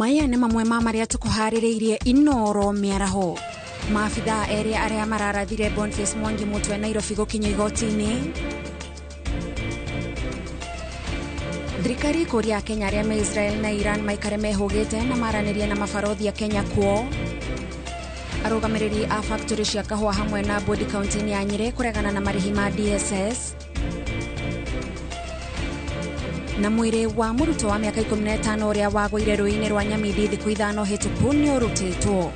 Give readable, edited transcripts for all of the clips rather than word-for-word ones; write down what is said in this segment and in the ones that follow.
Maya nĩ mamwe ma marĩa tũkũharĩrĩirie Inoro mĩaraho. Maabithaa erĩ arĩa mararathire Boniface Mwangi mũtwe Nairobi gũkinya igoti-inĩ. Thirikari kũria Kenya arĩa me Israel na Iran maikare mehũgĩte na maranĩrie na mabarothi a Kenya kuo. Arũgamĩrĩri a factory cia kahũa hamwe na bodi kaunti-inĩ ya Nyĩrĩ kũregana na marĩhi ma DSS. Na mwĩrĩ wa mũrutwo wa mĩaka 15 ũrĩa wagũire rũĩ-inĩ rwa Nyamindi thikũ 5 hĩtũku nĩ ũrutĩtwo.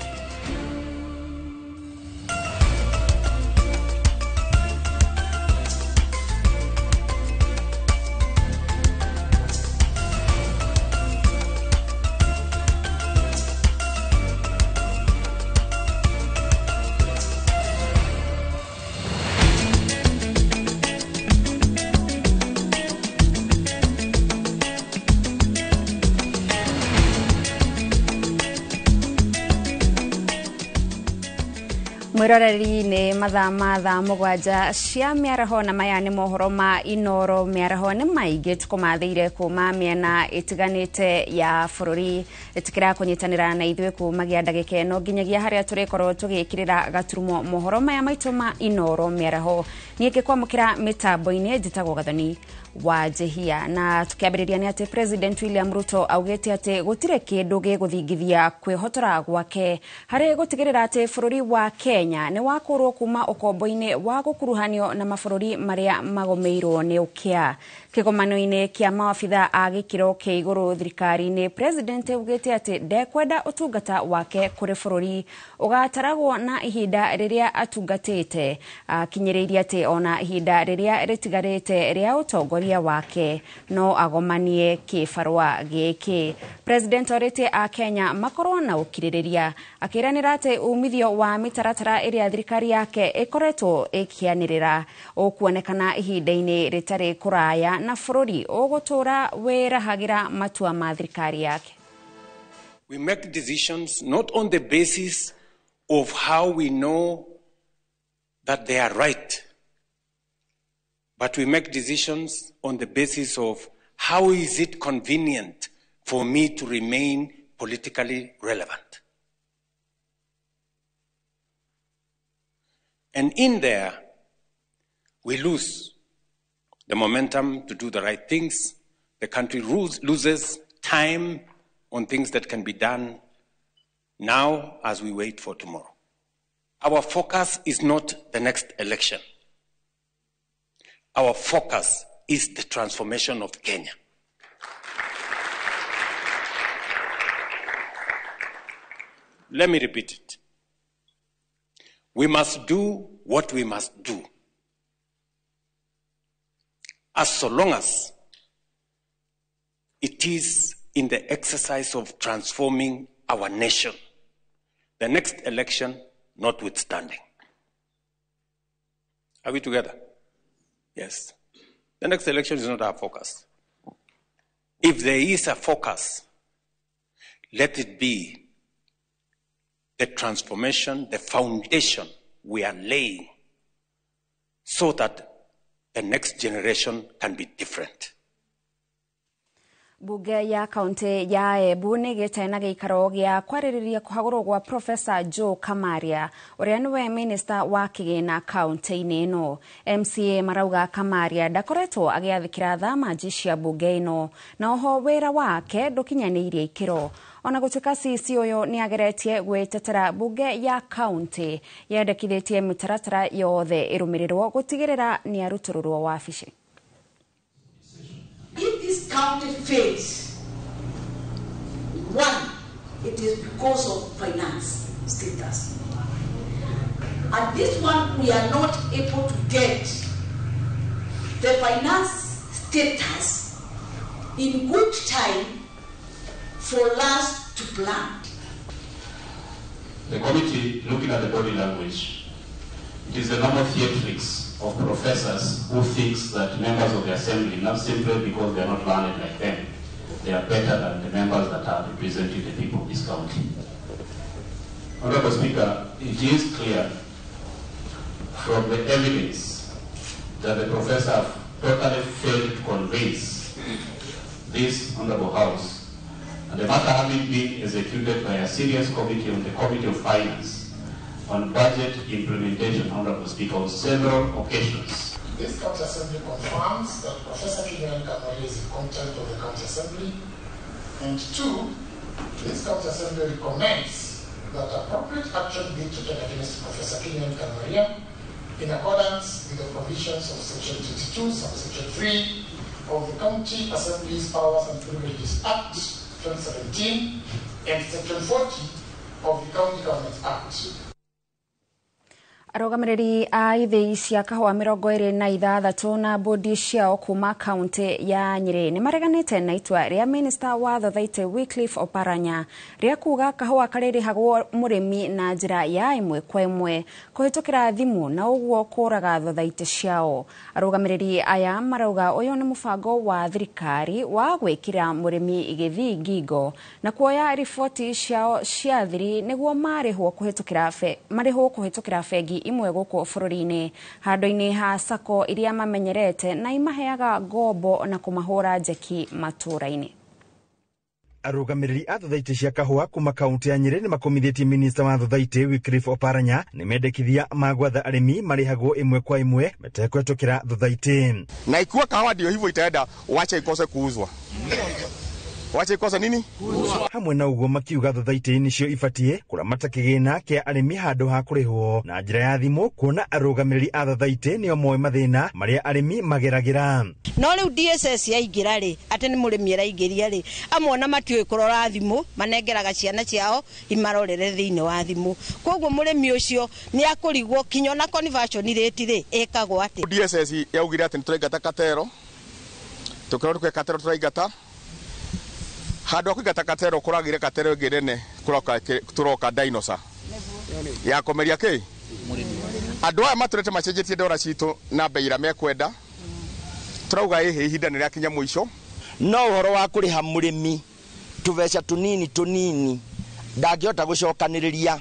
Mwĩroreri nĩ mathaa ma thaa 7 cia mĩaraho na maya nĩ mohoro ma Inoro mĩaraho nĩ maingĩ tũkũmathĩire kuma mĩena ĩtiganĩte ya bũrũri. Ĩtĩkĩra kũnyitanĩra na ithuĩ kumagia ndagĩka ĩno nginyagia harĩa tũrĩkorwo tũgĩkĩrĩra gaturumo mohoro maya maitũ ma Inoro mĩaraho. Niĩ ngĩkwamũkĩra mĩtambo-inĩ njĩtagwo Gathoni wa Njehia. Na tukiambĩrĩria nĩ atĩ President William Ruto augĩte atĩ gũtirĩ kĩndũ gĩgũthingithia kwĩhotora gwake harĩ gũtigĩrĩra atĩ bũrũri wa Kenya nĩ wakũrwo kuma ũkombo-inĩ wa gũkuruhanio na mabũrũri marĩa magũmĩirwo nĩ ũkĩa. Kĩgomano-inĩ kĩa maabitha a gĩkĩro kĩa igũrũ thirikari-inĩ, President augĩte atĩ ndekwenda ũtungata wake kũrĩ bũrũri ũgataragwo na ihinda rĩrĩa atungatĩte. Akinyĩrĩirie atĩ ona ihinda rĩrĩa rĩtigarĩte rĩa ũtongoria wake no agomanie kĩbarũa gĩkĩ. President orĩtie a Kenya makorwo na ũkirĩrĩria, akĩranĩra atĩ umithio wa mĩtaratara ĩrĩa thirikari yake ĩkoretwo ĩkĩanĩrĩra ũkuonekana ihinda-inĩ rĩtarĩ kũraya na bũrũri ũgũtũra wĩrahagĩra matua ma thirikari yake. We make decisions not on the basis of how we know that they are right, but we make decisions on the basis of how is it convenient for me to remain politically relevant. And in there, we lose the momentum to do the right things. The country loses time on things that can be done now as we wait for tomorrow. Our focus is not the next election. Our focus is the transformation of Kenya. Let me repeat it. We must do what we must do, as so long as it is in the exercise of transforming our nation, the next election notwithstanding. Are we together? Yes. The next election is not our focus. If there is a focus, let it be the transformation, the foundation we are laying so that the next generation can be different. Bunge ya kaunti ya Embu nĩ ĩgĩte na gĩikaro gĩa kwarĩrĩria kũhagũrwo gwa Professor Joe Kamaria ũrĩa nĩwe minister wa kĩgĩna kaunti-inĩ ĩno. MCA marauga Kamaria ndakoretwo agĩathĩkĩra thamanji cia bunge ĩno na oho wĩra wake ndũkinyanĩirie ikĩro. Ona gũtuĩka CC ũyũ nĩ ageretie gwĩtetera, bunge ya kaunti yendekithĩtie mĩtaratara yothe ĩrũmĩrĩrwo gũtigĩrĩra nĩ arutũrũrwo wabici. If this county fails, one, it is because of finance status. And this one, we are not able to get the finance status in good time for us to plan. The committee, looking at the body language, it is the normal theatrics of professors who thinks that members of the assembly, not simply because they are not learned like them, they are better than the members that are representing the people of this county. Honorable Speaker, it is clear from the evidence that the professor totally failed to convince this Honorable House And the matter having been executed by a serious committee on the Committee of Finance on budget implementation, Honorable Speaker, on several occasions. This County Assembly confirms that Professor Kinyua Kamaria is in contempt of the County Assembly. And two, this County Assembly recommends that appropriate action be taken against Professor Kinyua Kamaria in accordance with the provisions of Section 22, Subsection 3 of the County Assembly's Powers and Privileges Act 2017 and Section 40 of the County Government Act. Arũgamĩrĩri a ithĩi cia kahũa 26 na bodi ciao kuma kaunti ya Nyĩrĩ nĩmareganĩte na itua rĩa minista wa Thothaitĩ Wycliffe Oparanya rĩa kuga kahũa karĩrĩhagwo mũrĩmi na njĩra ya ĩmwe kwa ĩmwe kũhĩtũkĩra thimũ na ũguo kũraga thothaitĩ ciao. Arũgamĩrĩri aya marauga ũyũ nĩ mũbango wa thirikari wa gwĩkĩra mũrĩmi gĩthii ngingo na kuoya riboti ciao cia thiri nĩguo marĩhwo kũhĩtũkĩra bengi imwe gũkũ bũrũri-inĩ handũ-inĩ ha sako iria mamenyerete na imaheaga ngombo na kũmahũra njeki matũũra-inĩ. Arũgamĩrĩri a thothaitĩ cia kahũa kuma kaunti ya Nyĩrĩ nĩmakomithĩtie minista wa thothaitĩ Wycliffe Oparanya nĩ mendekithia ma gwatha arĩmi marĩhagwo ĩmwe kwa ĩmwe metekũhetũkĩra thothaitĩ. Na ikiwa kahawa ndio hivyo itaenda, wacha ikose kuuzwa. Wacha ikose nini? Kuuzwa. Hamwe na ũguo makiuga thothaitĩ nĩcio ibatie kũramata kĩgĩna kĩa arĩmi handũ ha kũrĩhwo na njĩra ya thimũ kuona arũgamĩrĩri a thothaitĩ nĩo moĩ mathĩna marĩa arĩmi mageragĩra. No rĩu DSS yaingĩra rĩ, atĩ nĩ mũrĩmi araingĩria rĩ, amwe ona matiũĩ kũrora thimũ, manengeraga ciana ciao imarorere thĩinĩ wa thimũ. Koguo mũrĩmi ũcio nĩ akũrigwo kinya ona conversion rate rĩ ĩkagwo atĩa. DSS yaugire atĩ nĩtũraingata katero, tũkĩrwo tũke katero tũraingata handũ ha kũingata katero kũragire katero ĩngĩ nene tũroka dinosaur ya kũmeria kĩ andũ aya matũrĩte macenjetie ndora citũ na bei ĩrĩa mekwenda. Tũrauga ĩhĩ ihinda nĩ rĩakinya mũico. No ũhoro wa kũrĩha mũrĩmi tũbeca tũnini tũnini ndangĩhota gũcokanĩrĩria,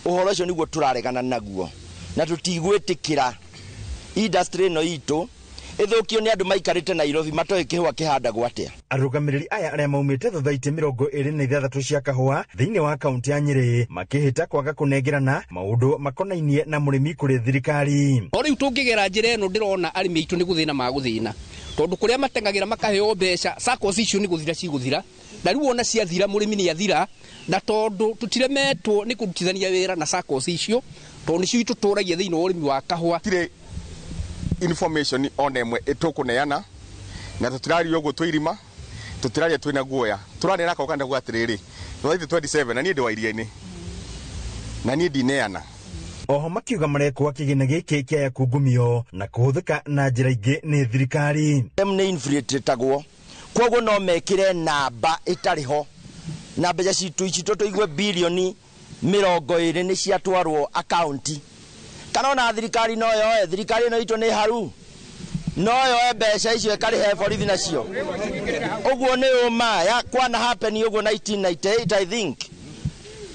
ũhoro ũcio nĩguo tũraregana naguo na tũtigwĩtĩkĩra industry ĩno itũ ĩthũkio nĩ andũ maikarĩte Nairobi matoĩ kĩhũa kĩhandagwo atĩa. Arũgamĩrĩri aya arĩa maumĩte thothaitĩ 26 cia kahũa thĩinĩ wa kaunti ya Nyĩrĩ makĩhĩta kwaga kũnengerana maũndũ makonainie na mũrĩmi kũrĩ thirikari. O rĩu tũngĩgera njĩra ĩno ndĩrona arĩmi aitũ nĩ gũthĩna magũthĩna tondũ kũrĩa mateng'agĩra makaheo mbeca SACCOs icio nĩ gũthira cigũthira, na rĩu ona ciathira mũrĩmi nĩ athira, na tondũ tũtiremetwo nĩ kũrutithania wĩra na SACCOs icio tondũ nĩcio itũtũragia thĩinĩ wa ũrĩmi wa kahũa. Information ona ĩmwe ĩtũkũneana na tũtiraria ũguo twĩ irima, tũtiraria twĩna guoya, tũraneana kauga ndauga atĩrĩrĩ thothaitĩ 27 na niĩ ndĩ wa iria-inĩ na niĩ ndineana. Oho makiuga marekwo kĩgĩna gĩkĩ kĩaya kungumio na kũhũthĩka na njĩra ingĩ nĩ thirikari. Nĩ infiltratagwo koguo no mekĩre namba ĩtarĩ ho na mbeca citũ ici tũigue bilioni 20 nĩ ciatwarwo akaunti kana ona thirikari no yoe, thirikari ĩno itũ nĩ haru no yoe mbeca icio ĩkarĩhe borithi nacio. Ũguo nĩ ũma ya kwana happen ũguo 1998 I think,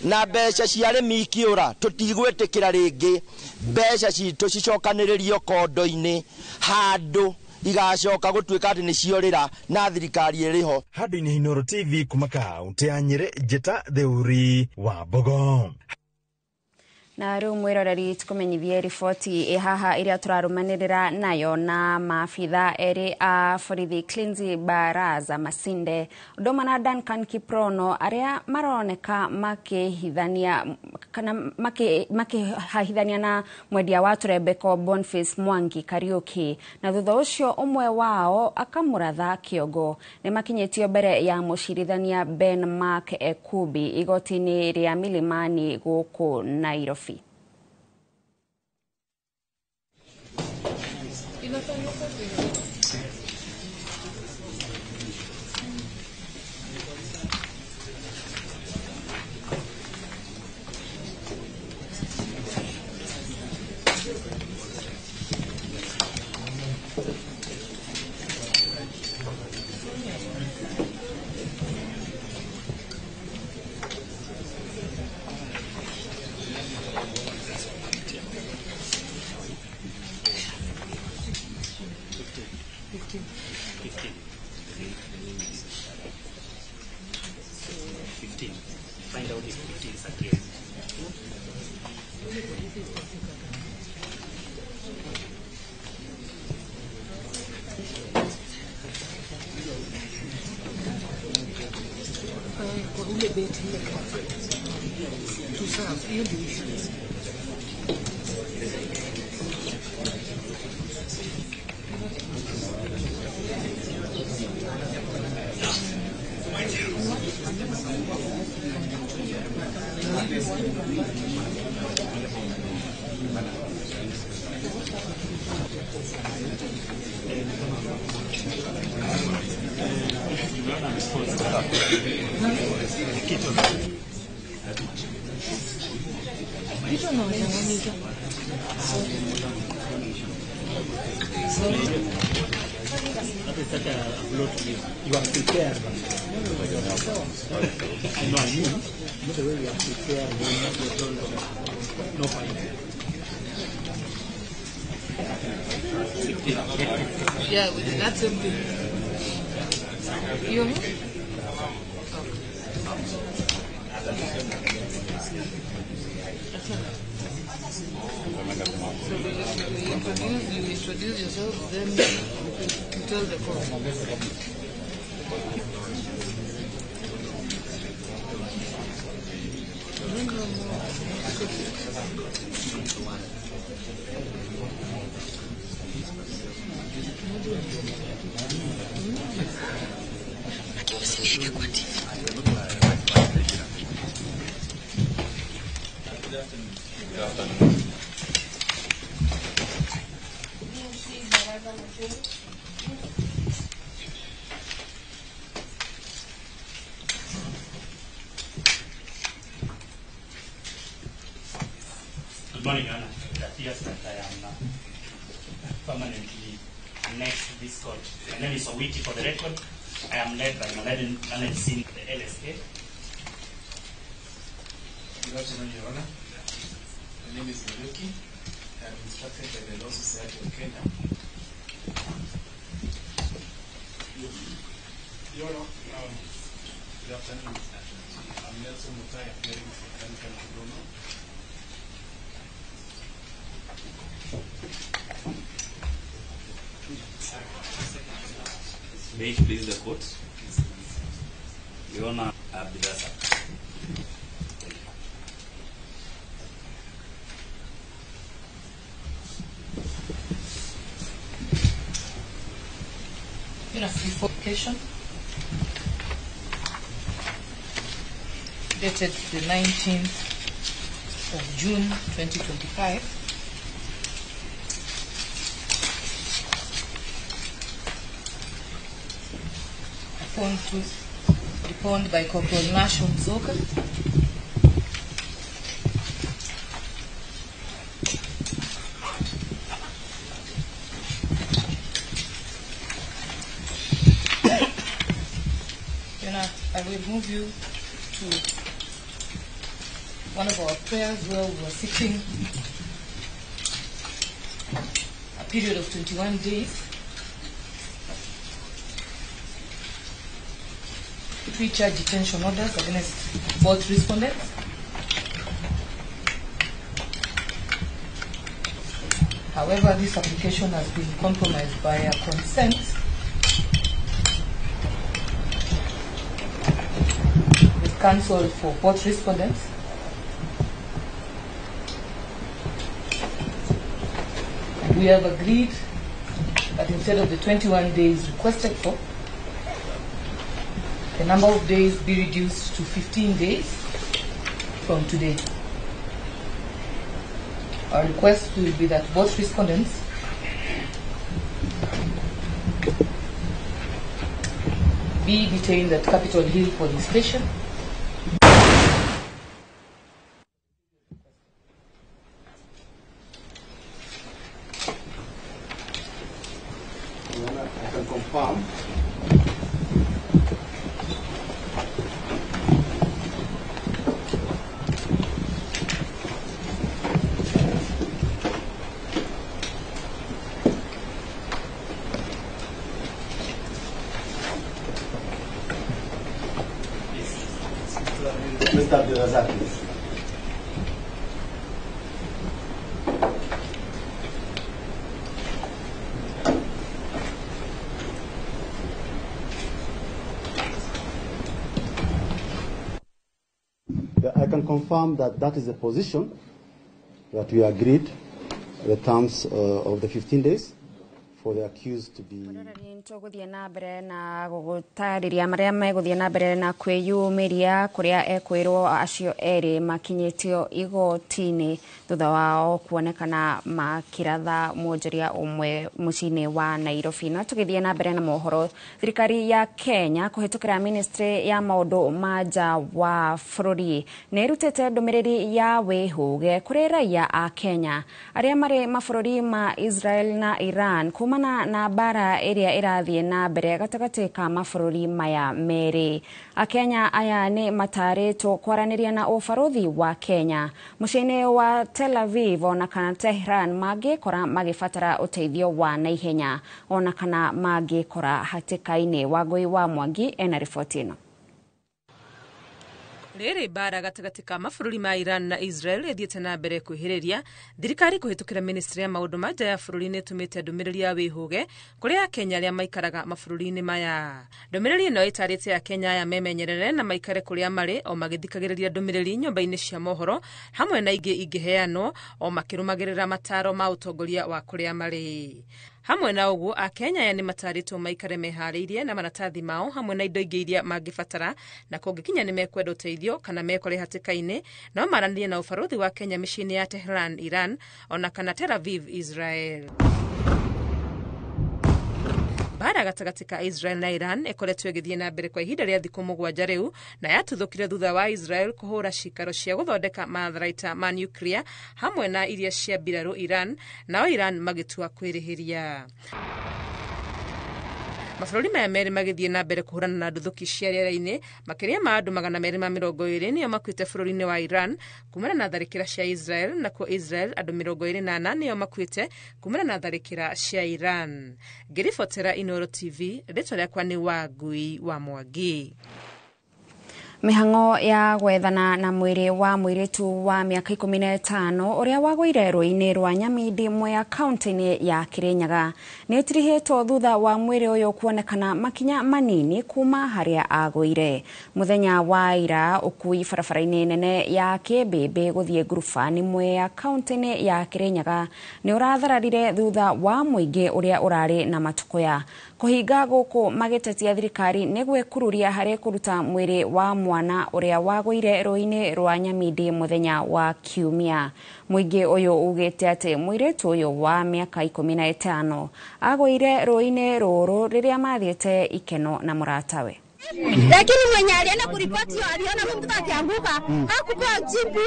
na mbeca cia arĩmi ikĩũra tũtigwĩtĩkĩra rĩngĩ mbeca citũ cicokanĩrĩrio kondo-inĩ handũ igacoka gũtuĩka atĩ nĩciorĩra na thirikari ĩrĩho. Handũ-inĩ Inooro TV kuma kaunti ya Nyĩrĩ, Njĩta Theuri wa Mbogo. Na rĩu mwĩroreri tũkũmenyithie riboti ĩ haha ĩrĩa tũrarũmanĩrĩra nayo na maabitha erĩ a borithi Cleansy Baraza Masinde ũndũ ũmwe na Duncan Kiprono arĩa maroneka makĩhithania kana makĩhahithania na mwendia wa tũrembeko Boniface Mwangi Kariuki, na thutha ũcio ũmwe wao akamũratha kĩongo. Nĩmakinyĩtio mbere ya mũcirithania Ben Mark Ekubi igoti-inĩ rĩa Milimani gũkũ Nairobi. You are prepared. I know, I mean, not the way we are prepared. No fine. Yeah, we did that same thing. You? So you introduce yourself, then you tell the court. Good afternoon. Good morning, Your Honor. It appears that I am permanently annexed to this court. My name is Owiti for the record. I am led by Learned Senior, the LSA. Good afternoon, Your Honor. My name is Muluki. I am instructed by the Law Society of Kenya. Your Honor, good afternoon. I'm Nelson Mutai, appearing for Duncan Kiprono. May it please the court. Your Honor, Abdirazak. Application dated the 19th of June 2025. Deponed by Corporal Nashon Zoka. I will move you to one of our prayers where we were seeking a period of 21 days pre-charge detention orders against both respondents. However, this application has been compromised by a consent with counsel for both respondents. And we have agreed that instead of the 21 days requested for, the number of days be reduced to 15 days from today. Our request will be that both respondents be detained at Capitol Hill Police Station. I can confirm. Mr. Abdirazak, please. can confirm that that is the position that we agreed, the terms of the 15 days for the accused to be. Tũgũthiĩ na mbere na gũgũtarĩria marĩa megũthiĩ na mbere na kwĩyumĩria kũrĩa ekwĩrwo acio erĩ makinyĩtio igoti-inĩ thutha wao kuonekana makĩratha mwonjoria ũmwe mũciĩ-inĩ wa Nairobi. No tũgĩthiĩ na mbere na mohoro, thirikari ya Kenya kũhĩtũkĩra ministry ya maũndũ ma nja wa bũrũri nĩ ĩrutĩte ndũmĩrĩri ya wĩhũge kũrĩ raia a Kenya arĩa marĩ mabũrũri ma Israel na Iran kumana na mbara ĩrĩa ĩrathiĩ na mbere gatagatĩ ka mabũrũri maya merĩ. Akenya aya nĩ matarĩtwo kwaranĩria na ũbarũthi wa Kenya mũciĩ-inĩ wa Tel Aviv ona kana Tehran mangĩkora magĩbatara ũteithio wa naihenya ona kana mangĩkora hatĩka-inĩ. Wangũi wa Mwangi ena riboti ĩno. Rĩrĩ mbara gatagatĩ ka mabũrũri ma Iran na Israel ĩthiĩte na mbere kwĩhĩrĩria, thirikari kũhĩtũkĩra ministry ya maũndũ ma nja ya bũrũri nĩ ĩtũmĩte ndũmĩrĩri ya wĩhũge kũrĩ Akenya arĩa maikaraga mabũrũri-inĩ maya. Ndũmĩrĩri ĩno ĩtarĩte Akenya aya memenyerere na maikare kũrĩa marĩ o magĩthikagĩrĩria ndũmĩrĩri nyũmba-inĩ cia mohoro hamwe na ingĩ ingĩheanwo o makĩrũmagĩrĩra mataro ma ũtongoria wa kũrĩa marĩ. Hamwe na ũguo Akenya aya nĩ matarĩtwo maikare meharĩirie na maratathi mao hamwe na indo ingĩ iria mangĩbatara, na kũngĩkinya nĩ mekwenda ũteithio kana mekore hatĩka-inĩ no maranĩrie na ũbarũthi wa Kenya mĩciĩ-inĩ ya Tehran, Iran ona kana Tel Aviv, Israel. Mbara gatagatĩ ka Israel na Iran ĩkoretwo ĩgĩthiĩ na mbere kwa ihinda rĩa thikũ 7 rĩu na yatuthũkire thutha wa Israel kũhũra cikaro cia gũthondeka matharaita ma nuclear hamwe na iria cia mbirarũ Iran, nao Iran magĩtua kwĩrĩhĩria. Mabũrũri maya merĩ magĩthiĩ na mbere kũhũrana na nduthũki cia rĩera-inĩ, makĩria ma andũ 220 nĩo makuĩte bũrũri-inĩ wa Iran kumana na tharĩkĩra cia Israel, nakuo Israel andũ 24 nĩo makuĩte kumana na tharĩkĩra cia Iran. Ngĩribotera Inooro TV, rĩtwa rĩakwa nĩ Wangui wa Mwangi. Mĩhang'o ya gwethana na mwĩrĩ wa mũirĩtu wa mĩaka 15 ũrĩa wagũire rũĩ-inĩ rwa Nyamindi Mwea kaunti-inĩ ya Kirinyaga nĩ ĩtirihĩtwo thutha wa mwĩrĩ ũyũ kuonekana makinya manini kuma harĩa agũire. Mũthenya wa ira ũkui barabara-inĩ nene ya Kĩmbĩmbĩ gũthiĩ ngurubani Mwea kaunti-inĩ ya Kirinyaga nĩ ũrathararire thutha wa mũingĩ ũrĩa ũrarĩ na matukũya kũhinga gũkũ magĩtetia thirikari nĩ gwĩkururia harĩ kũruta mwĩrĩ wa mwana ũrĩa wagũire rũĩ-inĩ rwa Nyamindi mũthenya wa Kiumia. Mũingĩ ũyũ ugĩte atĩ mũirĩtu ũyũ wa mĩaka 15 agũire rũĩ-inĩ rũrũ rĩrĩa mathiĩte ikeno na mũratawe. Lakini mwenye alienda kuripoti aliona huyu mtoto akianguka, hakupewa jibu.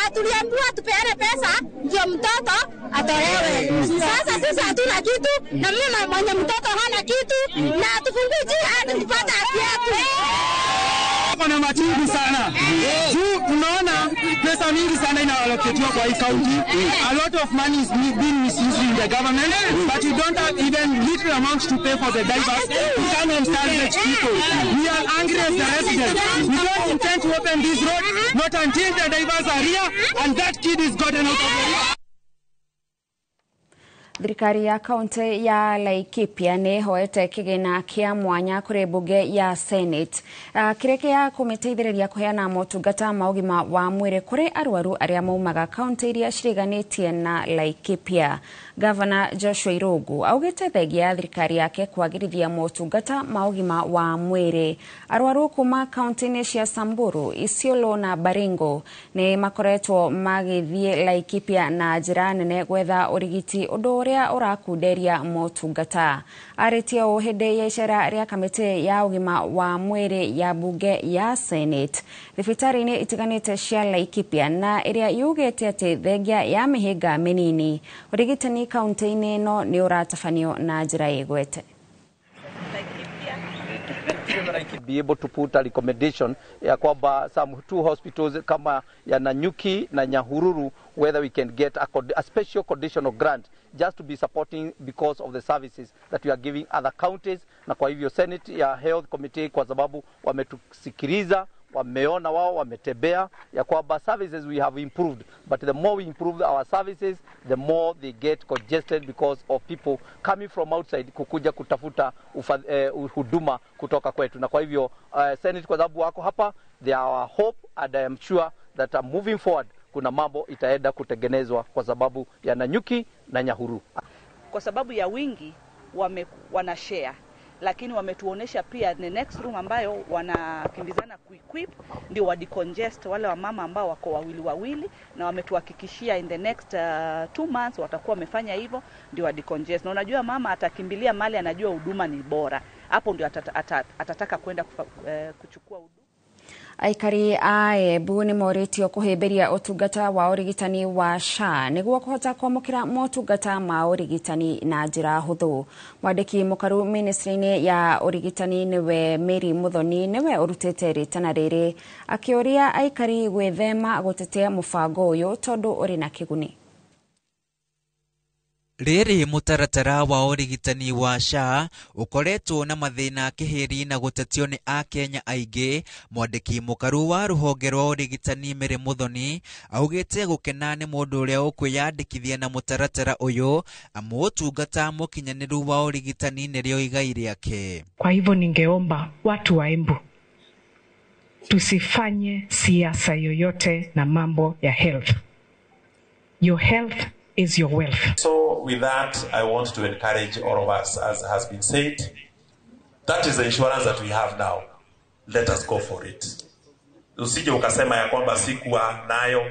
Atuliambiwa tupeane pesa ndio mtoto atolewe. Sasa sisi hatuna kitu na mama mwenye mtoto hana kitu na tufungue njia hadi tupate haki yetu. Kuna machungu sana. Juu tunaona pesa mingi sana inaallocatiwa kwa hii county. A lot of money is being misused in the government, but you don't have even little amount to pay for the divers who come and salvage people. We are angry as the residents. We don't intend to open this road, not until the divers are here and that kid is gotten out of the river. Thirikari ya kaunti ya Laikipia nĩ ĩhoete kĩgĩna kĩa mwanya kũrĩ mbunge ya Senate kĩrĩa gĩa kũmĩteithĩrĩria kũheana motungata ma ũgima wa mwĩrĩ kũrĩ arwaru arĩa maumaga kaunti iria ciriganĩtie na Laikipia. Gavana Joshua Irungu augĩte thengia ya thirikari yake kwagĩrithia motungata ma ũgima wa mwĩrĩ arwaru kuma kaunti-inĩ cia Samburu, Isiolo na Baringo nĩ makoretwo magĩthiĩ Laikipia na njĩra nene gwetha ũrigiti ũndũ ũrĩa ũrakunderia motungata. Arĩtie ũũ hĩndĩ ya icera rĩa kamĩtĩ ya ũgima wa mwĩrĩ ya mbunge ya Senate thibitarĩ-inĩ itiganĩte cia Laikipia na ĩrĩa yugĩte atĩ thengia ya mĩhĩnga mĩnini ũrigitani kaunti-inĩ ĩno nĩ ũratabanio na njĩra ĩgwete. Be able to put a recommendation ya kwamba some two hospitals kama ya Nanyuki na Nyahururu, whether we can get a special conditional grant just to be supporting because of the services that we are giving other counties. Na kwa hivyo Senate ya Health Committee, kwa sababu wametusikiliza, wameona wao, wametembea ya kwamba services we have improved, but the more we improve our services the more they get congested because of people coming from outside kukuja kutafuta huduma kutoka kwetu. Na kwa hivyo Senate, kwa sababu wako hapa, they are our hope, and I am sure that moving forward kuna mambo itaenda kutengenezwa kwa sababu ya Nanyuki na Nyahururu. Kwa sababu ya wingi wana share, lakini wametuonesha pia the next room ambayo wanakimbizana kuequip ndio wa decongest wale wamama ambao wako wawili wawili, na wametuhakikishia in the next 2 months watakuwa wamefanya hivyo ndio wa decongest. Na unajua mama atakimbilia mali, anajua huduma ni bora, hapo ndio atataka kwenda kuchukua huduma. Aikari a Embu nĩ morĩtio kũhĩmbĩria ũtungata wa ũrigitani wa SHA nĩguo kũhota kwamũkĩra motungata ma ũrigitani na njĩra hũthũ. Mwandĩki mũkaru ministry-inĩ ya ũrigitani nĩwe Mary Muthoni nĩwe ũrutĩte rĩtana rĩrĩ akĩũria aikari gwĩthema gũtetea mũbango ũyũ tondũ ũrĩ na kĩguni. Rĩrĩ mũtaratara wa ũrigitani wa SHA ũkoretwo na mathĩna kĩhĩri na gũtetio nĩ akenya aingĩ. Mwandĩki mũkaru wa rũhonge rwa ũrigitani Mary Muthoni augĩte gũkena nĩ mũndũ ũrĩa ũkwĩyandĩkithia na mũtaratara ũyũ amu ũtungata mũkinyanĩru wa ũrigitani nĩrĩo igai rĩake. Kwa hivyo ningeomba watu wa Embu tusifanye siasa yoyote na mambo ya health. Your health is your wealth. So with that, I want to encourage all of us, as has been said, that is the insurance that we have now. Let us go for it. Usije ukasema ya kwamba sikuwa nayo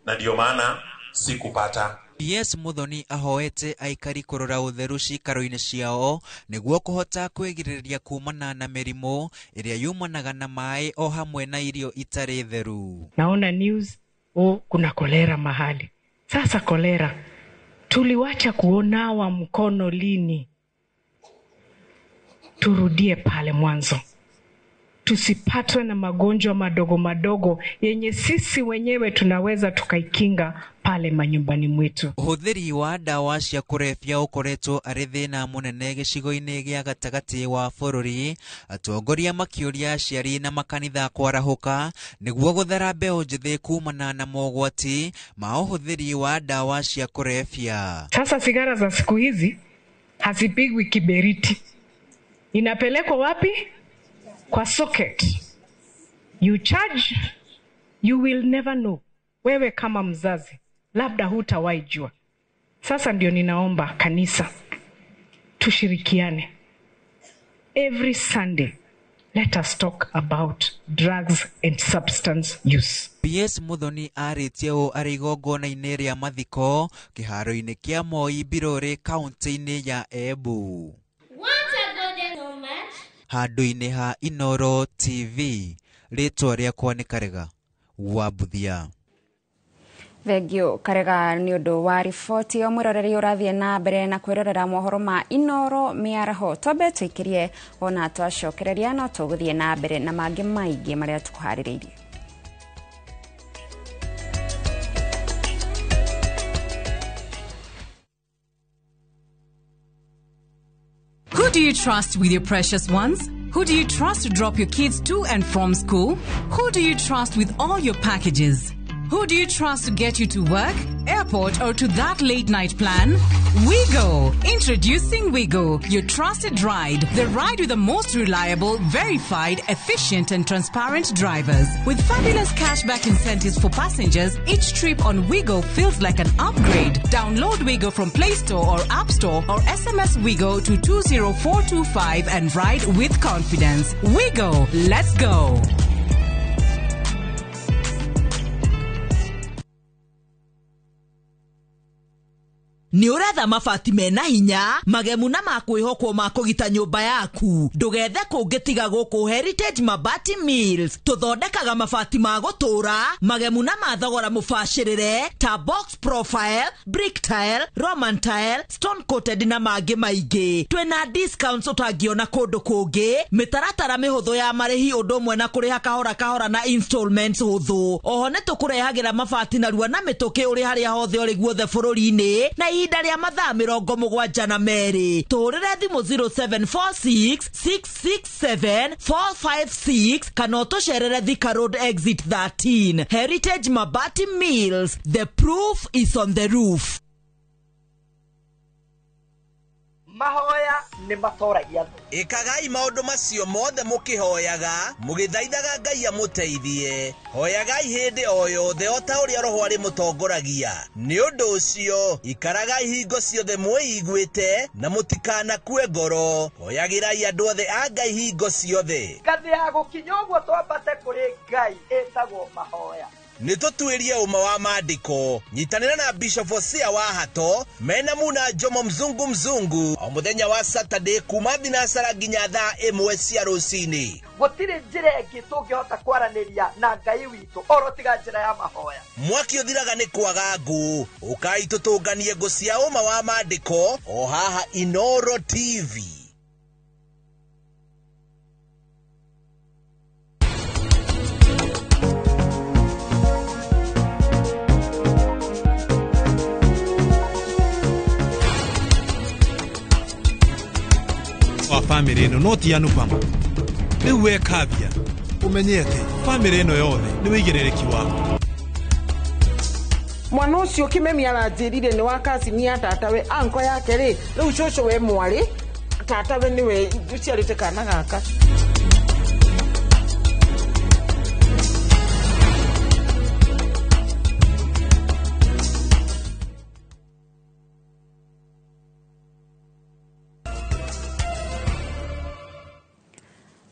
na ndio maana sikupata. PS Muthoni ahoete aikari kũrora ũtheru ciikaro-inĩ ciao nĩguo kũhota kwĩgirĩrĩria kumana na mĩrimũ ĩrĩa yumanaga na maĩ o hamwe na irio itarĩ theru. Naona news, oh, kuna kolera mahali. Sasa kolera, tuliwacha kuonawa mkono lini? Turudie pale mwanzo. Tusipatwe na magonjwa madogo madogo yenye sisi wenyewe tunaweza tukaikinga pale manyumbani mwetu. Ũhũthĩri wa ndawa cia kũrebia ũkoretwo arĩ thĩna mũnene gĩcigo-inĩ gĩa gatagatĩ wa bũrũri, atongoria makĩũria aciari na makanitha kwarahũka nĩguo gũthara mbeũ njĩthĩ kumana na mogwati ma ũhũthĩri wa ndawa cia kũrebia. Sasa sigara za siku hizi hazipigwi kiberiti, inapelekwa wapi? Kwa socket. You charge, you will never know. Wewe kama mzazi labda hutawahi jua. Sasa ndio ninaomba kanisa tushirikiane. Every Sunday let us talk about drugs and substance use. PS Muthoni arĩtie ũũ arĩ igongona-inĩ rĩa mathiko kĩharo-inĩ kĩa Moi Mbirũrĩ kaunti-inĩ ya Embu. Handũ-inĩ ha Inoro TV, rĩtwa rĩakwa nĩ Karega wa Mbuthia. Thengio Karega nĩ ũndũ wa riboti ĩyo. Mwĩroreri ũrathiĩ na mbere na kwĩrorera mohoro ma Inoro mĩaraho. Twambe tũikĩrie ona twacokereria no tũgũthiĩ na mbere na mangĩ maingĩ marĩa tũkũharĩrĩirie. Who do you trust with your precious ones? Who do you trust to drop your kids to and from school? Who do you trust with all your packages? Who do you trust to get you to work, airport, or to that late night plan? WeGo! Introducing WeGo, your trusted ride. The ride with the most reliable, verified, efficient, and transparent drivers. With fabulous cashback incentives for passengers, each trip on WeGo feels like an upgrade. Download WeGo from Play Store or App Store or SMS WeGo to 20425 and ride with confidence. WeGo! Let's go! Nĩ ũretha mabati mena hinya magemu na makwĩhokwo ma kũgita nyũmba yaku. Ndũgethe kũngĩ tiga gũkũ Heritage Mabati Mills. Tũthondekaga mabati ma gũtũra magemu na ma thogora mũbacĩrĩre ta box profile, brick tile, Roman tile, stone coated na mangĩ maingĩ. Twĩna discounts ũtangĩona kũndũ kũngĩ, mĩtaratara mĩhũthũ ya marĩhi ũndũ ũmwe na kũrĩha kahora kahora na installments hũthũ. Oho nĩ tũkũrehagĩra mabati narua na mĩtũkĩ ũrĩ harĩa hothe ũrĩ guothe bũrũri-inĩ na ihinda rĩa mathaa 72. Tũhũrĩre thimũ 0746 667 456 kana ũtũcerere Thika Road exit 13. Heritage Mabati Mills, the proof is on the roof. Mahoya Nĩ matoragia thũ. Ĩkagai maũndũ macio mothe mũkĩhoyaga, mũgĩthaithaga Ngai amũteithie. Hoyagai hĩndĩ o yothe o ta ũrĩa Roho arĩmũtongoragia. Nĩ ũndũ ũcio, ikaragai hingo ciothe mwĩiguĩte na mũtikanakue ngoro. Hoyagĩrai andũ othe a Ngai hingo ciothe. Ngathĩ ya gũkinya ũguo twambate kũrĩ Ngai ĩtagwo mahoya. Nĩ tũtuĩrie ũma wa maandĩko. Nyitanĩra na Bishop Hosea wa Hato mena Muna Jomo Mzungu Mzungu o mũthenya wa Saturday kuma thinacara nginya thaa 1 cia rũcinĩ. Gũtirĩ njĩra ĩngĩ tũngĩhota kwaranĩria na Ngai witũ oro tiga njĩra ya mahoya. Mwaki ũthiraga nĩ kwaga ngũ. Ũkai tũtũnganie ngũ cia ũma wa maandĩko o haha Inoro TV. Wa bamĩrĩ ĩno no ti Anupama. Rĩu we Kavya, ũmenye atĩ bamĩrĩ ĩno yothe nĩ wĩigĩrĩrĩki waku. Mwana ũcio Kĩmemi aranjĩrire nĩ wa kacini ya tatawe, anko yake rĩ, rĩu cũcũ we mwarĩ, tatawe nĩwe ũciarĩte kana gaka.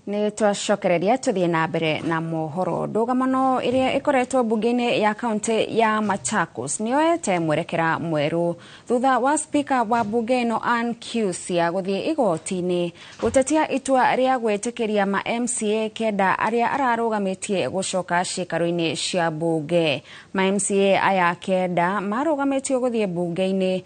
Nĩ twacokereria tũthiĩ na mbere na mohoro. Ndũgamano ĩrĩa ĩkoretwo mbunge-inĩ ya kaunti ya Machakos nĩyoete mwerekera mwerũ thutha wa speaker wa mbunge ĩno Ann Kiusia gũthiĩ igoti-inĩ gũtetia itua rĩa gwĩtĩkĩria ma MCA 9 arĩa ararũgamĩtie gũcoka ciikaro-inĩ cia mbunge. Ma MCA aya 9 marũgamĩtio gũthiĩ mbunge-inĩ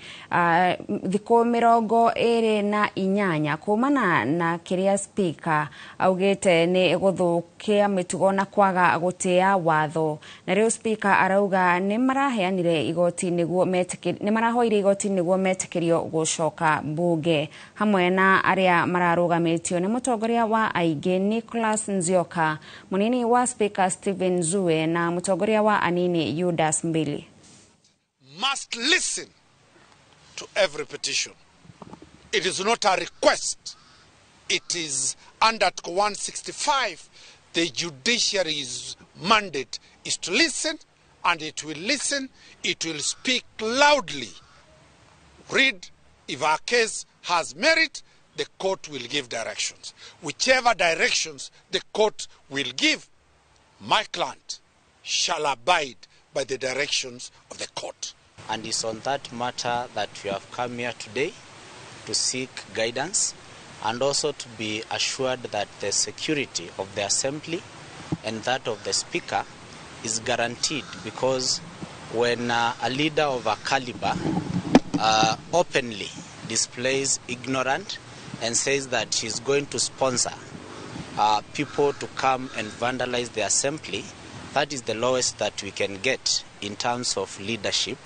thikũ 28 kumana na kĩrĩa speaker augĩte nĩ gũthũkia mĩtugo na kwaga gũtĩa watho. Na rĩu speaker arauga nĩ maraheanire igoti nĩguo nĩ marahoire igoti nĩguo metĩkĩrio gũcoka mbunge. Hamwe na arĩa mararũgamĩtio nĩ mũtongoria wa aingĩ Nicholas Nzioka, mũnini wa speaker Stephen Zue na mũtongoria wa anini Judas Mbili. Must listen to every petition. It is not a request. It is under Article 165, the judiciary's mandate is to listen, and it will listen, it will speak loudly. Read, if our case has merit, the court will give directions. Whichever directions the court will give, my client shall abide by the directions of the court. And it's on that matter that we have come here today to seek guidance and also to be assured that the security of the assembly and that of the speaker is guaranteed, because when a leader of a caliber openly displays ignorance and says that he's going to sponsor people to come and vandalize the assembly, that is the lowest that we can get in terms of leadership.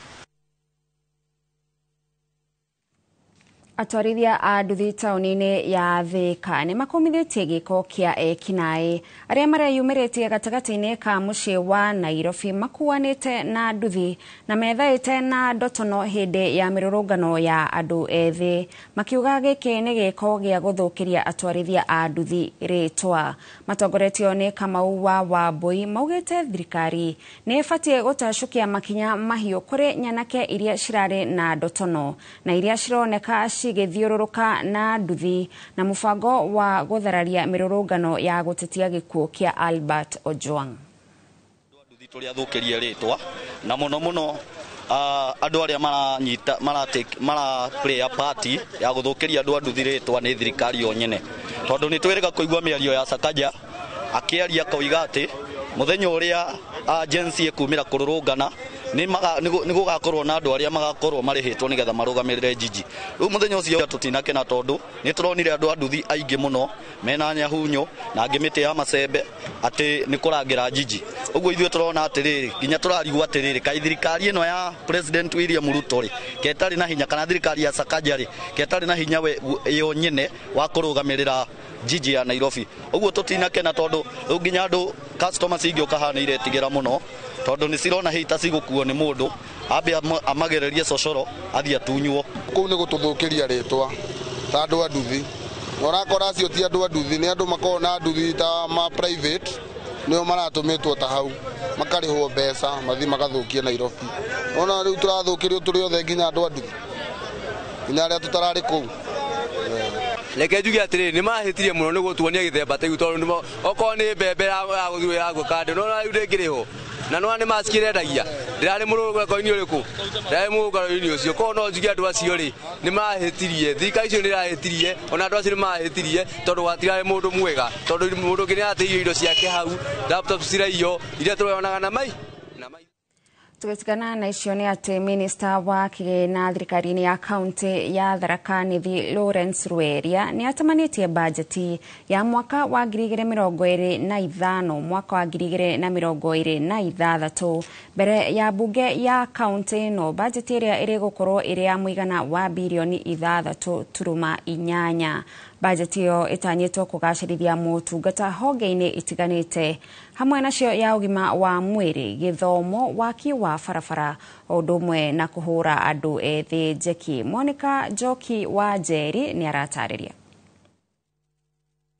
Atwarithia a nduthi taũni-inĩ ya Thika nĩ makomithĩtie gĩko kĩa ekinaĩ arĩa mareyumĩrĩtie gatagatĩ-inĩ ka mũciĩ wa Nairobi makuanĩte na nduthi na methaĩte na ndotono hĩndĩ ya mĩrũrũngano ya andũ ethĩ, makiuga gĩkĩ nĩ gĩko gĩa gũthũkĩria atwarithia a nduthi rĩtwa. Matongoretio nĩ Kamau wa Wambui maugĩte thirikari nĩ ĩbatiĩ gũtacũkia makinya mahiũ kũrĩ nyanake iria cirarĩ na ndotono na iria cironeka cigĩthiũrũrũka na nduthi na mũbango wa gũthararia mĩrũrũngano ya gũtetia gĩkuũ kĩa Albert Ojwang. Nduthi tũrĩa thũkĩrie rĩtwa na mũno mũno andũ arĩa maranyita mara play a part ya gũthũkĩria andũ a nduthi rĩtwa nĩ thirikari yo nyene, tondũ nĩ twĩrĩga kũigua mĩario ya Sakaja akĩaria akauga atĩ mũthenya ũrĩa agency ĩkumĩra kũrũrũngana nĩ gũgakorwo na andũ arĩa magakorwo marĩhĩtwo nĩgetha marũgamĩrĩre jiji. Rĩu mũthenya ũcio tũtinakena tondũ nĩ tũronire andũ a nduthi aingĩ mũno mena nyahunyo na angĩ mĩtĩ ya macembe atĩ nĩ kũrangĩra jiji. Ũguo ithuĩ tũrona atĩrĩrĩ, nginya tũrarigwo atĩrĩrĩ, kaĩ thirikari ĩno ya President William Ruto rĩ ketarĩ na hinya, kana thirikari ya Sakaja rĩ ketarĩ na hinya yo nyene wa kũrũgamĩrĩra jiji ya Nairobi. Ũguo tũtinakena tondũ rĩu nginya andũ customers ingĩũka haha nĩ iretigĩra mũno tondũ nĩ cirona hita cigũkuo nĩ mũndũ ambe amagererie cocoro athiĩ atunywo. Kũu nĩ gũtũthũkĩria rĩtwa Ta andũ a nduthi. Na ũrakora acio ti andũ a nduthi, nĩ andũ makoragwo na nduthi ta ma private, nĩo maratũmĩtwo ta hau, makarĩhwo mbeca, mathiĩ magathũkie Nairobi. Ona rĩu tũrathũkĩrio tũrĩ othe nginya andũ a nduthi, nginya arĩa tũtararĩ kũu. Reke njuge atĩrĩrĩ, nĩ mahĩtirie mũno nĩ gũtuonia gĩthemba ta gĩu, tondũ okorwo nĩ mbembe ya gũthiĩ ya kando, no rĩu ndĩngĩrĩ ho. Na nĩwona nĩ mask ĩrendagia, ndĩrarĩ mũrũngaro-inĩ ũrĩkũ? Ndĩrarĩ mũrũngaro-inĩ ũcio. Koguo no njuge andũ acio rĩ, nĩ mahĩtirie, thirikari icio nĩ ĩrahĩtirie, ona andũ acio nĩ mahĩtirie, tondũ gwatirarĩ mũndũ mwega, tondũ mũndũ ũngĩ nĩ arateirio indo ciake hau, laptops ciraiyo, iria tũronaga na mai. Tũgĩtigana na icio nĩ atĩ minista wa kĩgĩna thirikari-inĩ ya kaunti ya Tharaka Nithi Lawrence Rweria nĩ atamanĩtie bajeti ya mwaka wa 2025 mwaka wa 2026 mbere ya bunge ya kaunti ĩno. Bajeti ĩrĩa ĩrĩgũkorwo ĩrĩ ya mũigana wa birioni 6.8. Bajeti ĩyo ĩtanyĩtwo kũgacĩrithia motungata honge-inĩ itiganĩte, hamwe nacio ya ũgima wa mwĩrĩ, gĩthomo, waki wa barabara, o ũndũ ũmwe na kũhũra andũ ethĩ njeki. Monica Njoki wa Njeri nĩ aratarĩria.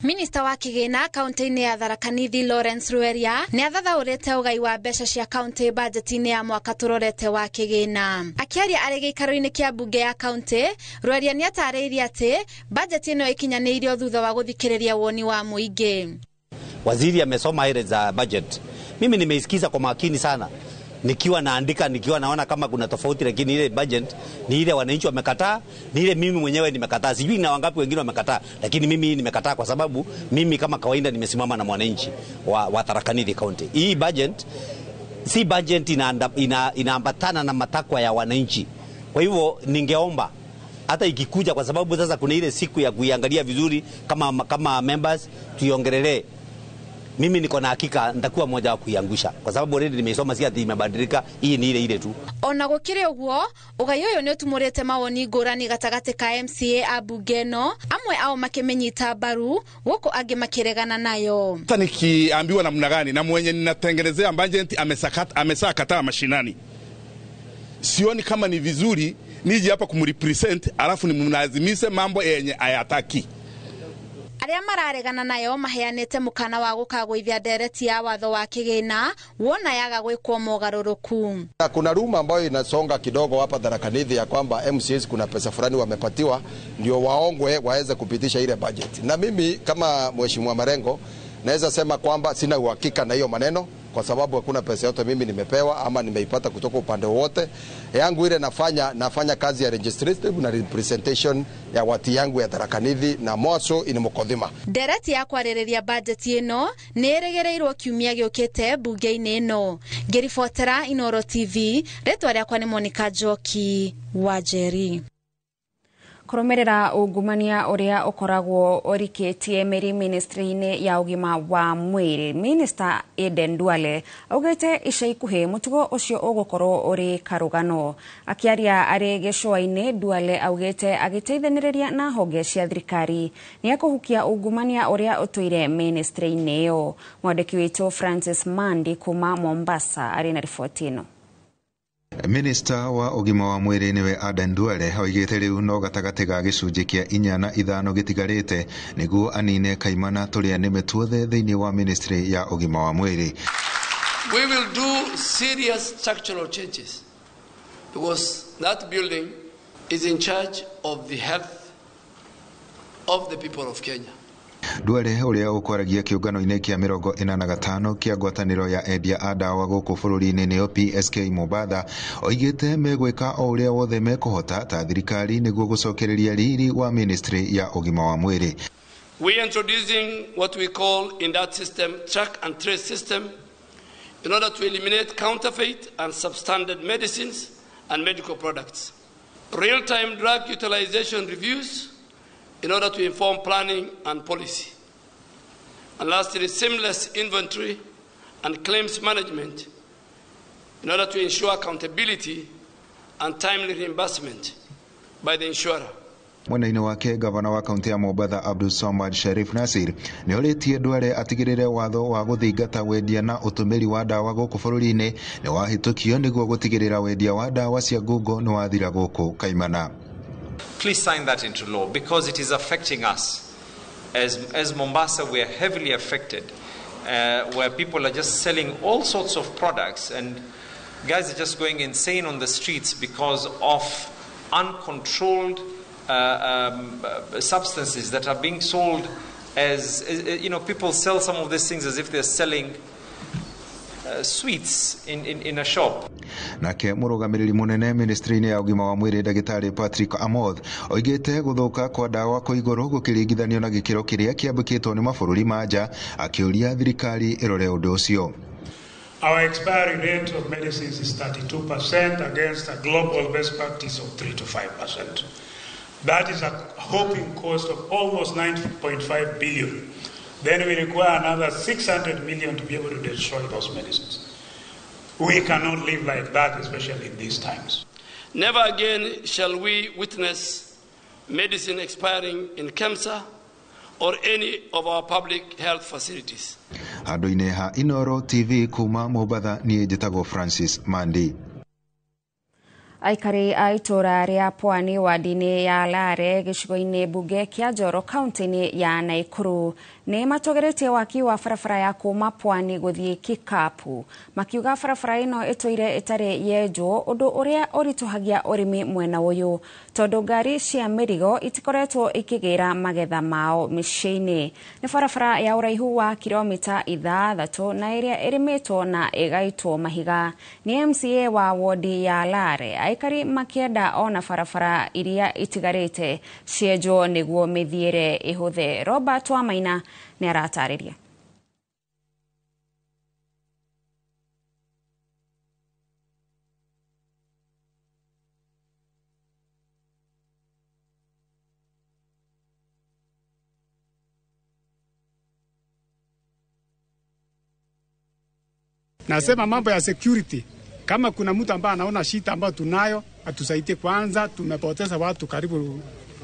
Minista wa kĩgĩna kaunti-inĩ ya Tharaka Nithi Lawrence Rweria nĩ athathaũrĩte ũgai wa mbeca cia kaunti bajeti-inĩ ya mwaka tũrorete wa kĩgĩna. Akĩaria arĩ gĩikaro-inĩ kĩa mbunge ya kaunti, Rweria nĩ atarĩirie atĩ bajeti ĩno ĩkinyanĩirio thutha wa gũthikĩrĩria woni wa mũingĩ. Waziri amesoma ile za budget. Mimi nimeisikiza kwa makini sana, nikiwa naandika, nikiwa naona kama kuna tofauti, lakini ile budget ni ile wananchi wamekataa, ni ile mimi mwenyewe nimekataa. Sijui na wangapi wengine wamekataa, lakini mimi nimekataa kwa sababu mimi kama kawaida nimesimama na mwananchi wa Tharaka Nithi County. Hii budget si budget inaambatana na matakwa ya wananchi. Kwa hivyo ningeomba hata ikikuja, kwa sababu sasa kuna ile siku ya kuiangalia vizuri kama members tuiongelee. Mimi niko na hakika nitakuwa mmoja wa kuiangusha kwa sababu already nimeisoma, si ati imebadilika, hii ni ile ile tu. Ona gũkĩrĩ ũguo, ũgai ũyũ nĩ ũtumũrĩte mawoni ngũrani gatagatĩ ka MCA a mbunge ĩno, amwe ao makĩmĩnyita mbaru gũkũ angĩ makĩregana nayo. Sasa nikiambiwa namna gani na mwenye ninatengenezea budget amesakataa mashinani, sioni kama ni vizuri nije hapa kumrepresent alafu nimlazimishe mambo yenye hayataki. Arĩa mararegana nayo maheanĩte mũkana wa gũkagũithia ndereti ya watho wa kĩgĩna wona yaga gwĩkwo mogarũrũku. Kuna ruma ambayo inasonga kidogo hapa Tharaka Nithi ya kwamba MCAs kuna pesa fulani wamepatiwa ndio waongwe waweze kupitisha ile budget. Na mimi kama Mheshimiwa Marengo naweza sema kwamba sina uhakika na hiyo maneno kwa sababu hakuna pesa yote mimi nimepewa ama nimeipata kutoka upande wote. Yangu ile nafanya kazi ya legislative na representation ya wati yangu ya Tharaka Nithi na Mwaso in Mukothima. Ndereti ya kwarĩrĩria bajeti ĩno nĩ ĩrĩgĩrĩirwo kiumia gĩũkĩte mbunge-inĩ ĩno. Ngĩribotera Inooro TV, rĩtwa rĩakwa nĩ Monica Njoki wa Njeri. Kũrũmĩrĩra ungumania ũrĩa ũkoragwo ũrikĩtie mĩri ministry-inĩ ya ũgima wa mwĩrĩ, Minister Aden Duale augĩte ica ikuhĩ mũtugo ũcio ũgũkorwo ũrĩ karũgano. Akĩaria arĩ gĩcũa-inĩ, Duale augĩte agĩteithanĩrĩria na honge cia thirikari nĩ ekũhukia ungumania ũrĩa ũtũire ministry-inĩ ĩyo. Mwandĩki witũ Francis Mandi kuma Mombasa arĩ na riboti ĩno. Minista wa ũgima wa mwĩrĩ nĩwe Aden Duale oigĩte rĩu no gatagatĩ ga gĩcunjĩ kĩa 4 na 5 gĩtigarĩte nĩguo anine kaimana tũrĩa nĩme tuothe thĩinĩ wa ministry ya ũgima wa mwĩrĩ. We will do serious structural changes because that building is in charge of the health of the people of Kenya. Duale ũrĩa ũkwaragia kĩũngano-inĩ kĩa 45 kĩa ngwatanĩro ya endia a ndawa gũkũ bũrũri-inĩ nĩyo PSK Mombatha oigĩte megwĩka o ũrĩa wothe mekũhota ta thirikari nĩguo gũcokereria riri wa ministry ya ũgima wa mwĩrĩ. We are introducing what we call in that system track and trace system in order to eliminate counterfeit and substandard medicines and medical products. Real-time drug utilization reviews in order to inform planning and policy. And lastly, seamless inventory and claims management in order to ensure accountability and timely reimbursement by the insurer. Mwena-inĩ wake gavana wa kaunti ya Mombatha Abdul Somad Sharif Nasir nĩ orĩtie Duale atigĩrĩre watho wa gũthingata wendia na ũtũmĩri wa ndawa gũkũ bũrũri-inĩ nĩ wahĩtũkio nĩguo gũtigĩrĩra wendia wa ndawa cia ngungo nĩ wathira gũkũ kaimana. Please sign that into law because it is affecting us. As Mombasa, we are heavily affected, where people are just selling all sorts of products and guys are just going insane on the streets because of uncontrolled substances that are being sold as, you know, people sell some of these things as if they're selling sweets in a shop. Nake mũrũgamĩrĩri mũnene ministry-inĩ ya ũgima wa mwĩrĩ ndagĩtarĩ Patrick Amoth oigĩte gũthũka kwa ndawa kwa igũrũ gũkĩringithanio na gĩkĩro kĩrĩa kĩambũkĩtwo nĩ mabũrũri ma nja, akĩũria thirikari ĩrore ũndũ ũcio. Our expiry rate of medicines is 32% against a global best practice of 3 to 5%. That is a whopping cost of almost 9.5 billion. Then we require another 600 million to be able to destroy those medicines. We cannot live like that, especially in these times. Never again shall we witness medicine expiring in KEMSA or any of our public health facilities. Handũ-inĩ ha Inoro TV kuma Mombatha, niĩ njĩtagwo Francis Mandi. Aikari a itũra rĩa Pwani wadi-inĩ ya Lare gĩcigo-inĩ mbunge kĩa Njoro kaunti-inĩ ya Naikuru nĩ matogeretie waki wa barabara ya kuma Pwani gũthiĩ Kikapu, makiuga barabara ĩno ĩtũire ĩtarĩ yenjwo, ũndũ ũrĩa ũritũhagia ũrĩmi mwena ũyũ tondũ ngari cia mĩrigo itikoretwo ikĩgĩra magetha mao mĩciĩ-inĩ. Nĩ barabara ya ũraihu wa kilomita 6 na ĩrĩa ĩrĩmĩtwo na ĩgaitwo mahiga nĩ MCA wa wodi ya Lare. Aikari makienda ona barabara iria itigarĩte cienjwo nĩguo mĩthiĩre ĩhũthe. Robert Wamaina nĩ aratarĩria. Nasema mambo ya security, kama kuna mtu ambaye anaona shida ambayo tunayo atusaidie kwanza. Tumepoteza watu karibu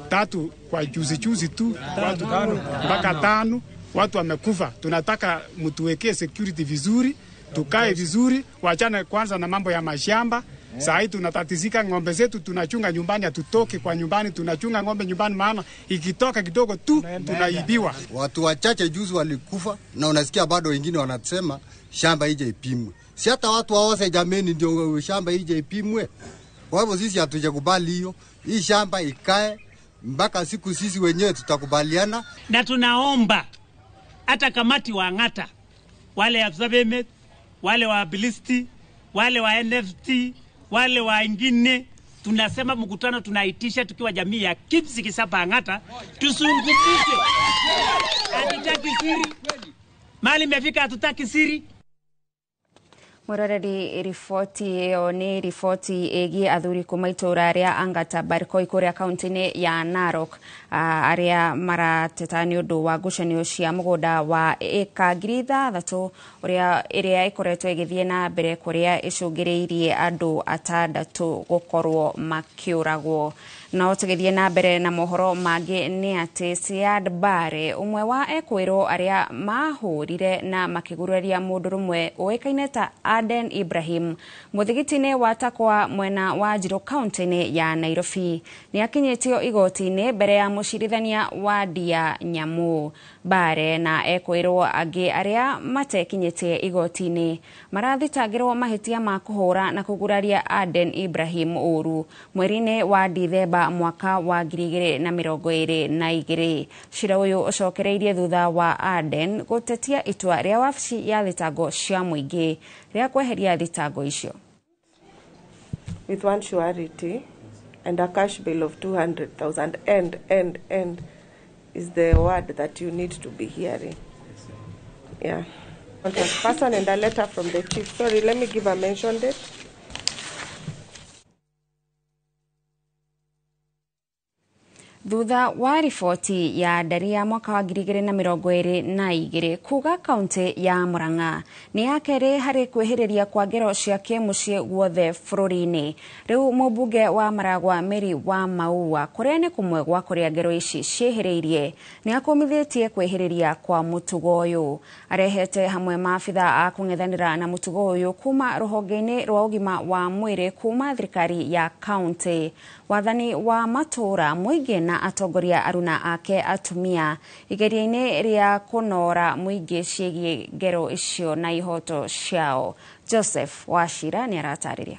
3 kwa juzi tu, watu 5 mpaka 5 watu wamekufa. Tunataka mtuwekee security vizuri, tukae vizuri, wachane kwanza na mambo ya mashamba. Saa hii tunatatizika, ng'ombe zetu tunachunga nyumbani, hatutoki kwa nyumbani, tunachunga ng'ombe nyumbani, maana ikitoka kidogo tu tunaibiwa. Watu wachache juzi walikufa na unasikia bado wengine wanasema shamba ije ipimwe. Si hata watu waose jameni, ndio shamba ije ipimwe. Kwa hivyo sisi hatujakubali hiyo. Hii shamba ikae mpaka siku sisi wenyewe tutakubaliana. Na tunaomba hata kamati wa Ng'ata, wale wa wale wa Bilisti, wale wa NFT, wale wengine, tunasema mkutano tunaitisha tukiwa jamii ya Kipsigis hapa Ng'ata, tusungumuze. Hatutaki siri. Mali imefika, hatutaki siri. Mwiroreri, riboti ĩyo nĩ riboti ĩgiĩ athuri kuma itũra rĩa Angata Barikoi kũrĩa kaunti-inĩ ya Narok, arĩa marateta nĩ ũndũ wa ngucanio cia mũgũnda wa ĩka 6,000 ũrĩa ĩrĩa ĩkoretwo ĩgĩthiĩ na mbere kũrĩa ĩcũngĩrĩirie andũ 6 gũkorwo makĩũragwo. No tũgĩthiĩ na mbere na mohoro mangĩ nĩ atĩ Siad Barre, ũmwe wa ekwĩrwo arĩa mahũrire na makĩguraria mũndũrũmwe ũĩkaine ta Aden Ibrahim mũthigiti-inĩ wa Takwa mwena wa Njirũ kaunti-inĩ ya Nairobi, nĩ akinyĩtio igoti-inĩ mbere ya mũcirithania wa Ndia Nyamu. Barre na ekwĩrwo angĩ arĩa matekinyĩtie igoti-inĩ marathitangĩrwo mahĩtia ma kũhũra na kũguraria Aden Ibrahim ũru mweri-inĩ wa Dithemba mwaka wa 2022. Cira ũyũ ũcokereirie thutha wa Aden gũtetia itua rĩa wabici ya thitango cia mũingĩ rĩa kweheria thitango icio. With one surety and a cash bill of 200,000 and is the word that you need to be hearing. Yeah. Contact person and a letter from the chief. Sorry, let me give a mention date. Thutha wa riboti ya ndari ya mwaka wa 2022 kuga kaunti ya Murang'a nĩ ya kerĩ harĩ kwĩhĩrĩria kwa ngero cia kĩmũciĩ guothe bũrũri-inĩ. Rĩu mũmbunge wa Maragwa Mary wa Maua, kũrĩa nĩ kũmwe gwa kũrĩa ngero ici ciĩhĩrĩirie, nĩ akũmithĩtie kwĩhĩrĩria kwa mũtugo ũyũ. Arehete hamwe maabitha a kũng'ethanĩra na mũtugo ũyũ kuma rũhonge-inĩ rwa ũgima wa mwĩrĩ kuma thirikari ya kaunti. Wathani wa matũũra mũingĩ na atongoria aruna ake atumia igeria-inĩ rĩa kũnoora mũingĩ ciĩgiĩ ngero icio na ihoto ciao. Joseph Wachira nĩ aratarĩria.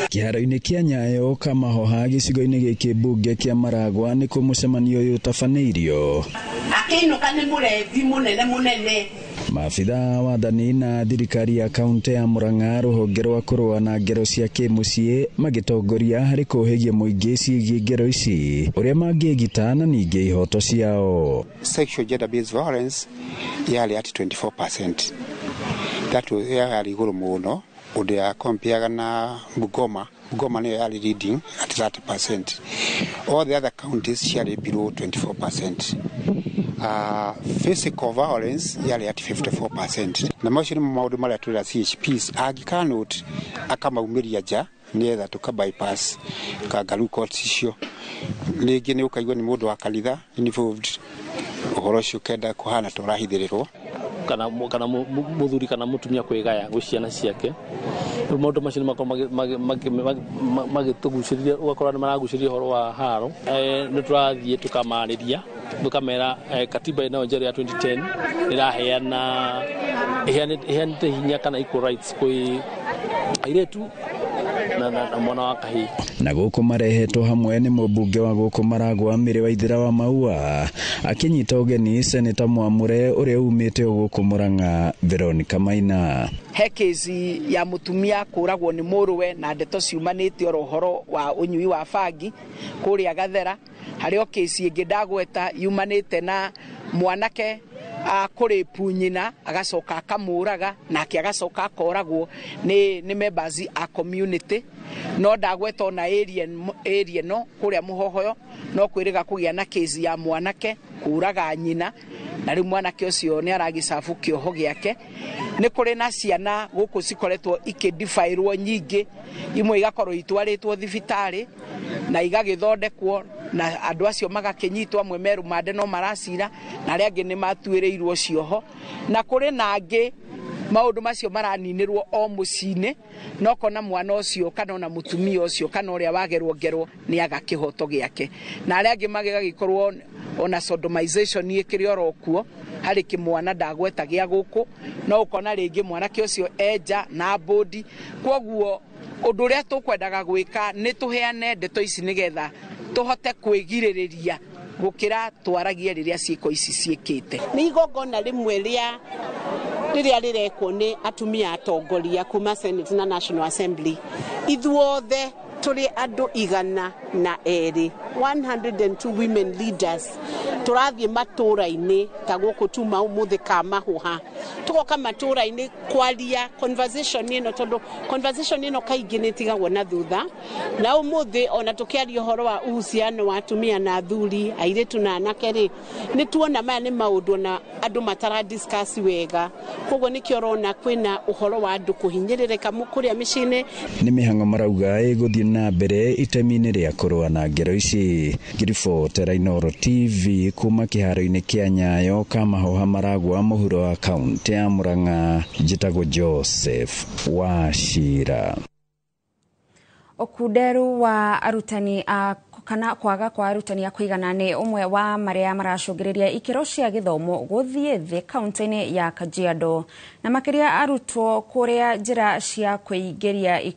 Kĩharo-inĩ kĩa Nyayo Kamahoha gĩcigo-inĩ gĩkĩ mbunge kĩa Maragwa nĩkuo mũcemanio ũyũ ũtabanĩirio. Akĩinũka nĩ mũrebi mũnene mũnene. Maabitha wathani na thirikari ya kaunti ya Murang'a rũhonge rwa kũrũa na ngero cia kĩmũciĩ magĩtongoria harĩ kũhĩgia mũingĩ ciĩgiĩ ngero ici ũrĩa mangĩgita na ningĩ ihoto ciao. Sexual gender based violence yarĩ at 24%. That was yarĩ igũrũ mũno ũndũ ya kompiaga na Bungoma. Bungoma nĩyo yarĩ leading at 30%. All the other counties ciarĩ below 24%. Physical violence yarĩ at 54%. Na macio nĩmo maũndũ marĩa twĩra CHPs angĩkanũt akamaumĩria nja nĩgetha tũka bypass kangaroo courts icio. Rĩngĩ nĩ ũkaigua nĩ mũndũ wa kanitha involved, ũhoro ũcio ũkenda kũhana ta ũrahithĩrĩrwo. Kana muthuri kana mutumia kwigaya gwĩ ciana ciake. Rĩu maũndũ macio nĩmakorwo magĩtũgucĩrĩria, ũgakora nĩmaragucĩrĩria ũhoro wa haro. Nĩ tũrathiĩ tũkamarĩria tũkamera katiba ĩno njerũ ya 2010 ĩraheana ĩheanĩte hinya kana equal rights kwĩ airĩtu na mwana wa kahĩĩ. Na gũkũ marehetwo hamwe nĩ mũmbunge wa gũkũ Maragwa Mĩrĩ Waithĩra wa Maua akĩnyita ũgeni seneta mwamũre ũrĩa umĩte gũkũ Murang'a Veronica Maina. He kesi ya mũtumia kũragwo nĩ mũrũwe na ndeto ciumanĩte oro ũhoro wa ũnyui wa bangi kũrĩa Gathera. Harĩ o kesi ĩngĩ ndagweta yumanĩte na mwanake kũrĩpu nyina agacoka akamũraga nake agacoka akoragwo nĩ members a community. No ndagweta ona area ĩno kũrĩa Mũhohoyo no kwĩrĩga kũgĩa na kesi ya mwanake kũraga nyina na rĩu mwanake ũcio nĩ aragĩcabu kĩoho gĩake. Nĩ kũrĩ na ciana gũkũ cikoretwo ikĩdifairwo nyingĩ, imwe igakorwo itwarĩtwo thibitarĩ na igagĩthondekwo na andũ acio magakĩnyitwo, amwe me rũmande no maracira na arĩa angĩ nĩ matuĩrĩirwo cioho, na kũrĩ na angĩ maũndũ macio maraninĩrwo o mũciĩ-inĩ no kona mwana ũcio kana ona mũtumia ũcio kana ũrĩa wagerwo ngerwo nĩ aga kĩhoto gĩake, na arĩa angĩ magagĩkorwo ona sodomization ĩkĩrĩ oro kuo harĩ kĩmwana ndagweta gĩa gũkũ no ũkona rĩngĩ mwanake ũcio enja na bodi. Kwoguo ũndũ ũrĩa tũkwendaga gwĩka nĩ tũheane ndeto ici nĩgetha tũhote kwĩgirĩrĩria gũkĩra twaragie rĩrĩa ciĩko ici ciĩkĩte. Nĩ igongona rĩmwe rĩa rĩrĩa rĩrekwo nĩ atumia atongoria kuma Senate na National Assembly. Ithuothe tũrĩ andũ 102, 102 women leaders tũrathiĩ matũũra-inĩ ta gũkũ tuma ũmũthĩ Kamahuha, tũgoka matũũra-inĩ kwaria conversation ĩno, tondũ conversation ĩno kaingĩ nĩ ĩtigagwo na thutha. Na ũmũthĩ ona tũkĩaria ũhoro wa uhusiano wa atumia na athuri, airĩtu na anake rĩ, nĩ tuona maya nĩ maũndũ na andũ matara discuss wega. Koguo nĩkĩo ũrona kwĩna ũhoro wa andũ kũhinyĩrĩrĩka kũrĩa mĩciĩ-inĩ. Nĩ mĩhang'o marauga ĩgũthiĩ na mbere itemi-inĩ rĩa kũrũa na ngero ici. Ngiribotera Inooro TV kuma kĩharo-inĩ kĩa Nyayo Kamahoha Maragwa mũhuro wa kaunti ya Murang'a, njĩtagwo Joseph Wachira. Ũkunderu wa arutani a kana kwaga kwa arutani a kũigana nĩ ũmwe wa marĩa maracũngĩrĩria ikĩro cia gĩthomo gũthiĩ thĩ kaunti-inĩ ya Kajiado, na makĩria arutwo kũrĩa njĩra cia kũingĩria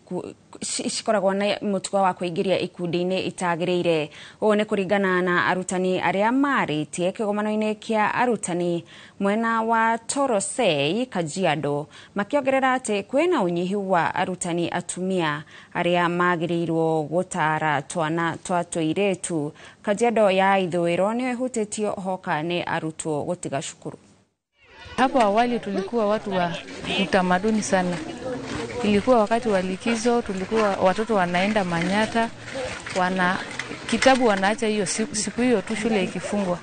cikoragwo na mũtugo wa kũingĩria ikundi-inĩ itagĩrĩire. Ũũ nĩ kũringana na arutani arĩa marĩtie kĩgomano-inĩ kĩa arutani mwena wa Torosei Kajiado, makĩongerera atĩ kwĩna ũnyihu wa arutani atumia arĩa magĩrĩirwo gũtara twana twa tũirĩtu. Kajiado ya ithũĩro nĩyo ĩhutĩtio hoka nĩ arutwo gũtiga cukuru. Hapo awali tulikuwa watu wa utamaduni sana. Ilikuwa wakati wa likizo, tulikuwa watoto wanaenda Manyata, wana kitabu wanaacha hiyo siku hiyo tu shule ikifungwa.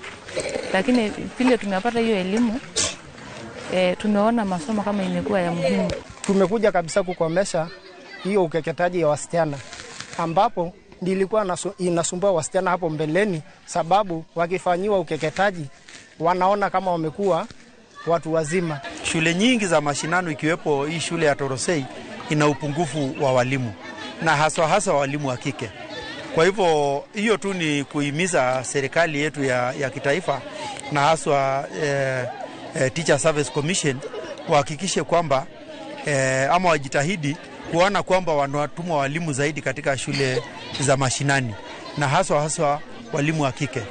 Lakini vile tumepata hiyo elimu, tumeona masomo kama imekuwa ya muhimu. Tumekuja kabisa kukomesha hiyo ukeketaji ya wasichana, ambapo nilikuwa inasumbua wasichana hapo mbeleni, sababu wakifanyiwa ukeketaji wanaona kama wamekuwa watu wazima. Shule nyingi za mashinano ikiwepo hii shule ya Torosei ina upungufu wa walimu. na haswa haswa walimu wa kike. Kwa hivyo hiyo tu ni kuhimiza serikali yetu ya kitaifa na haswa Teacher Service Commission wahakikishe kwamba ama wajitahidi kuona kwamba wanatuma walimu zaidi katika shule za mashinani na haswa haswa walimu wa kike.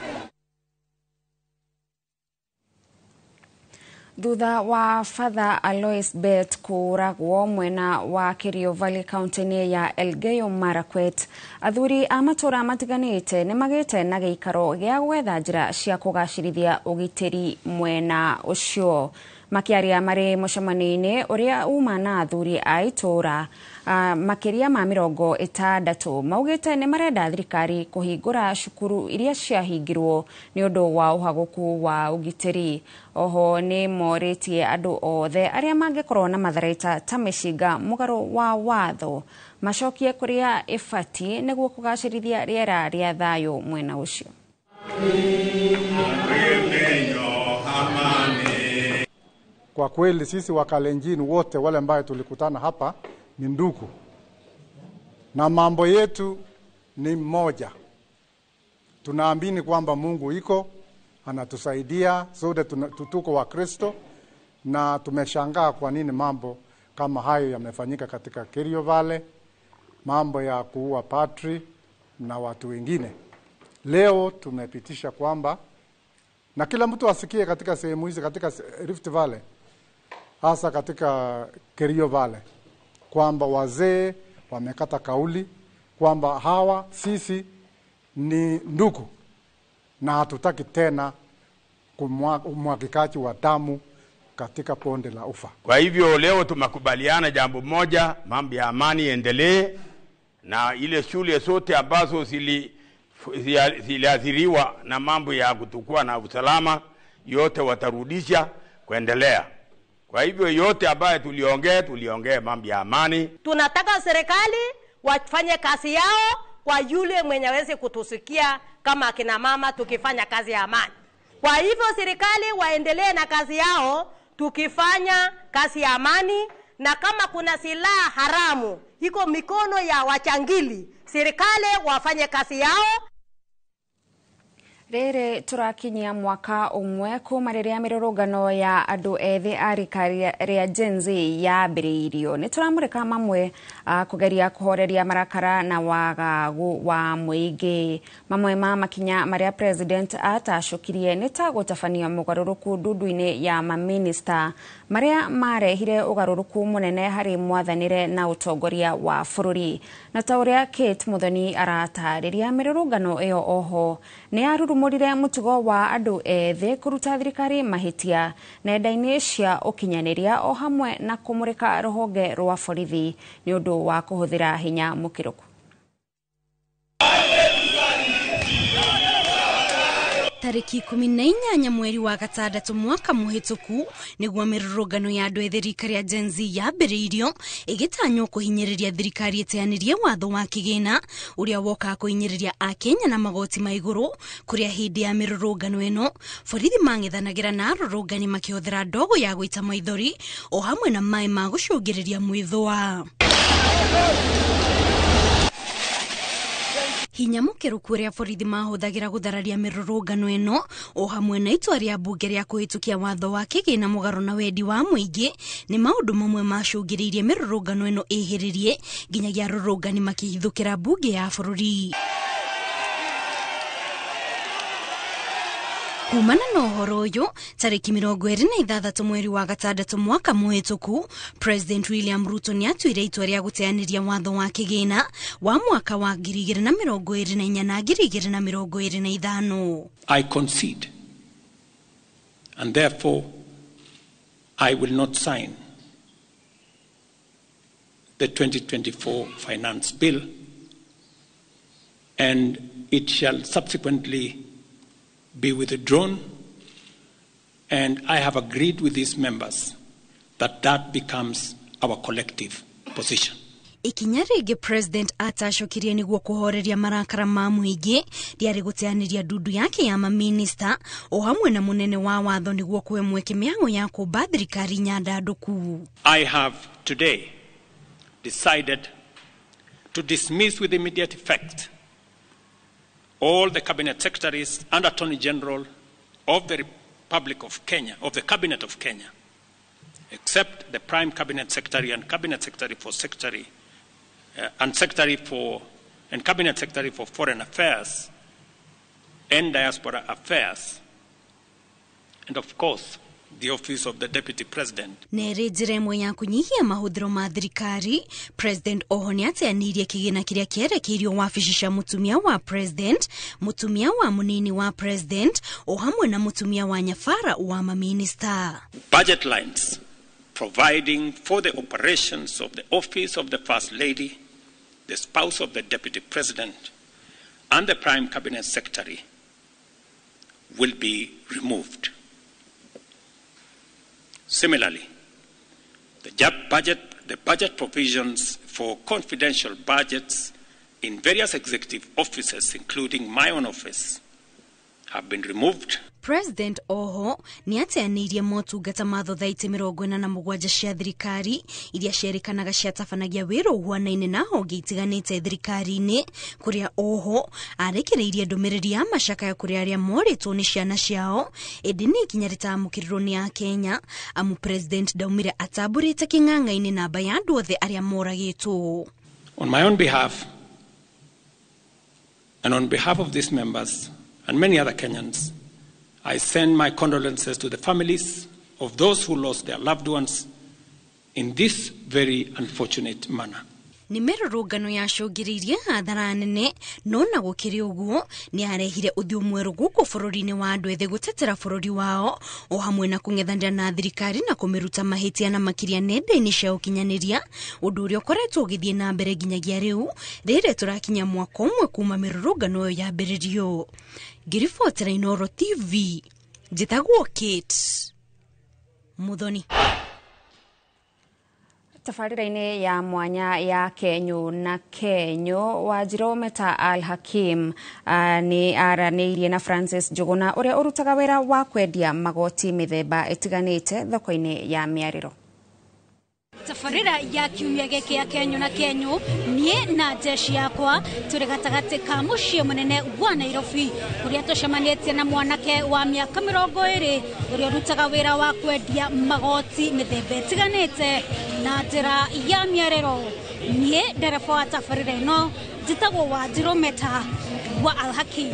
Thutha wa Father Alois Bet kũũragwo mwena wa Kerio Valley kaunti-inĩ ya Elgeyo Marakwet, athuri a matũra matiganĩte nĩ magĩte na gĩikaro gĩa gwetha njĩra cia kũgacĩrithia ũgitĩri mwena ũcio. Makĩaria marĩ mũcemanio-inĩ ũrĩa uma na athuri a itũra makĩria ma 60 maugĩte nĩ marenda thirikari kũhingũra cukuru iria ciahingirwo nĩ ũndũ wa ũhagũku wa ũgitĩri. Oho nĩ morĩtie andũ othe arĩa mangĩkorwo na matharaita ta mĩcinga mũgarũ wa watho macokie kũrĩa ĩbatiĩ nĩguo kũgacĩrithia rĩera rĩa thayũ mwena ũcio. Kwa kweli sisi Wakalenjin wote wale ambao tulikutana hapa ni ndugu, na mambo yetu ni moja. Tunaamini kwamba Mungu iko anatusaidia sote, tuko wa Kristo, na tumeshangaa kwa nini mambo kama hayo yamefanyika katika Kerio Valley, mambo ya kuua patri na watu wengine. Leo tumepitisha kwamba na kila mtu asikie katika sehemu hizi katika Rift Valley, hasa katika Kerio Valley, kwamba wazee wamekata kauli kwamba hawa sisi ni ndugu na hatutaki tena umwagikaji wa damu katika bonde la Ufa. Kwa hivyo leo tumekubaliana jambo moja, mambo ya amani endelee, na ile shule zote ambazo ziliathiriwa na mambo ya kutokuwa na usalama yote watarudisha kuendelea. Kwa hivyo yote ambayo tuliongea mambo ya amani. Tunataka serikali wafanye kazi yao kwa yule mwenye aweze kutusikia kama akina mama tukifanya kazi ya amani. Kwa hivyo serikali waendelee na kazi yao tukifanya kazi ya amani, na kama kuna silaha haramu iko mikono ya wachangili, serikali wafanye kazi yao. Rĩrĩ tũrakinyia mwaka ũmwe kuma rĩrĩa mĩrũrũngano ya andũ ethĩ a rika rĩa Gen Z yambĩrĩirio. Nĩ tũramũrĩka mamwe kũgeria kũhoreria marakara na wagagu wa mũingĩ. Mamwe ma makinya marĩa President atacũkirie nĩ ta gũtabania mũgarũrũku ndundu-inĩ ya maminista marĩa marehire ũgarũrũku mũnene harĩ mwathanĩre na ũtongoria wa bũrũri. Na ta ũrĩa Kate Muthoni aratarĩria, mĩrũrũngano ĩyo oho nĩ yarurumũrire mũtugo wa andũ ethĩ kũruta thirikari mahĩtia nenda-inĩ cia ũkinyanĩria o hamwe na kũmũrĩka rũhonge rwa borithi nĩ ũndũ wa kũhũthĩra hinya mũkĩrũku. Tariki 18 mweri wa gatandatũ mwaka mũhĩtũku nĩguo mĩrũrũngano ya andũ ethĩ rika rĩa Gen Z yambĩrĩirio ĩgĩtanywo kũhinyĩrĩria thirikari ĩteanĩrie watho wa kĩgĩna ũrĩa wokaga kũhinyĩrĩria akenya na magoti ma igũrũ, kũrĩa hĩndĩ ya mĩrũrũngano ĩno borithi mang'ethanagĩra na arũrũngani makĩhũthĩra ndogo ya gũita maithori o hamwe na maĩ ma gũcũngĩrĩria mwĩthũa. Hinya mũkĩrũku ũrĩa borithi mahũthagĩra gũthararia mĩrũrũngano ĩno o hamwe na itua rĩa mbunge rĩa kũhĩtũkia watho wa kĩgĩna mũgarũ na wendi wa mũingĩ nĩ maũndũ mamwe macũngĩrĩirie mĩrũrũngano ĩno ĩhĩrĩrie nginyagia arũrũngani makĩhithũkĩra mbunge ya bũrũri. Kumana na ũhoro ũyũ, tarĩki 26 mweri wa gatandatũ mwaka mũhĩtũku, President William Ruto nĩatuire itua rĩa gũteanĩria watho wa kĩgĩna wa mwaka wa 2024 na 2025. I concede, and therefore I will not sign the 2024 Finance Bill, and it shall subsequently be withdrawn, and I have agreed with these members that that becomes our collective position. Ikinya rĩngĩ President atacokirie nĩguo kũhoreria marakara ma mũingĩ rĩarĩ gũteanĩria ndundu yake ya maminista o hamwe na mũnene wa watho nĩguo kũhe mweke mĩhang'o ya kũmba thirikari nyandandũku. I have today decided To dismiss with immediate effect all the cabinet secretaries and attorney general of the Republic of Kenya, of the Cabinet of Kenya, except the prime cabinet secretary and cabinet secretary for secretary and secretary for and cabinet secretary for foreign affairs and diaspora affairs, and of course the office of the deputy president. Nere njĩra ĩmwe ya kũnyihia mahũthĩro ma thirikari, president oho nĩateanĩirie kĩgĩna kĩrĩa kĩerekeirio wabici cia mũtumia wa president, mũtumia wa mũnini wa president o hamwe na mũtumia wa nyabara wa maminista. Budget lines providing for the operations of the office of the first lady, the spouse of the deputy president and the prime cabinet secretary will be removed. Similarly, the budget provisions for confidential budgets in various executive offices, including my own office, have been removed. President oho nĩateanĩirie motungata ma thothaitĩ 47 cia thirikari iria cierĩkanaga ciatabanagia wĩra ũhuanaine na honge itiganĩte thirikari-inĩ, kũrĩa oho arekereirie ndũmĩrĩri ya macakaya kũrĩ arĩa morĩtwo nĩ ciana ciao, ĩndĩ nĩ ikinya rĩtamũkĩrirwo nĩ Akenya amu president ndaumire atambũrĩte kĩng'ang'a-inĩ namba ya andũ othe arĩa moragĩtwo. On my own behalf and on behalf of these members and many other Kenyans, I send my condolences to the families of those who lost their loved ones in this very unfortunate manner. Nĩ mĩrũrũngano yacũngĩrĩirie hathara nene, no na gũkĩrĩ ũguo nĩ arehire ũthiũ mwerũ gũkũ bũrũri-inĩ wa andũ ethĩ gũtetera bũrũri wao o hamwe na kũng'ethanĩra na thirikari na kũmĩruta mahĩtia na makĩria nenda-inĩ cia ũkinyanĩria, ũndũ ũrĩa ũkoretwo ũgĩthiĩ na mbere nginyagia rĩu rĩrĩa tũrakinya mwaka ũmwe kuma mĩrũrũngano ĩyo yambĩrĩrio. Ngĩribotera Inooro TV, njĩtagwo Kate Muthoni. Tabarĩra-inĩ ya mwanya ya Kenyũ na Kenyũ, Wanjirũ Meta Al Hakim nĩ aranĩirie na Francis Njuguna ũrĩa ũrutaga wĩra wa kwendia magoti mĩthemba ĩtiganĩte thoko-inĩ ya Mĩarĩro. Tabarĩra ya kiumia gĩkĩ ya Kenyũ na Kenyũ, niĩ na jeshi yakwa tũrĩ gatagatĩ ka mũciĩ mũnene wa Nairobi kũrĩa tũcemanĩtie na mwanake wa mĩaka 20 ũrĩa ũrutaga wĩra wa kwendia magoti mĩthemba ĩtiganĩte na njĩra ya mĩarĩro. Niĩ ndereba wa tabarĩra ĩno njĩtagwo Wanjirũ Meta wa Al Hakim.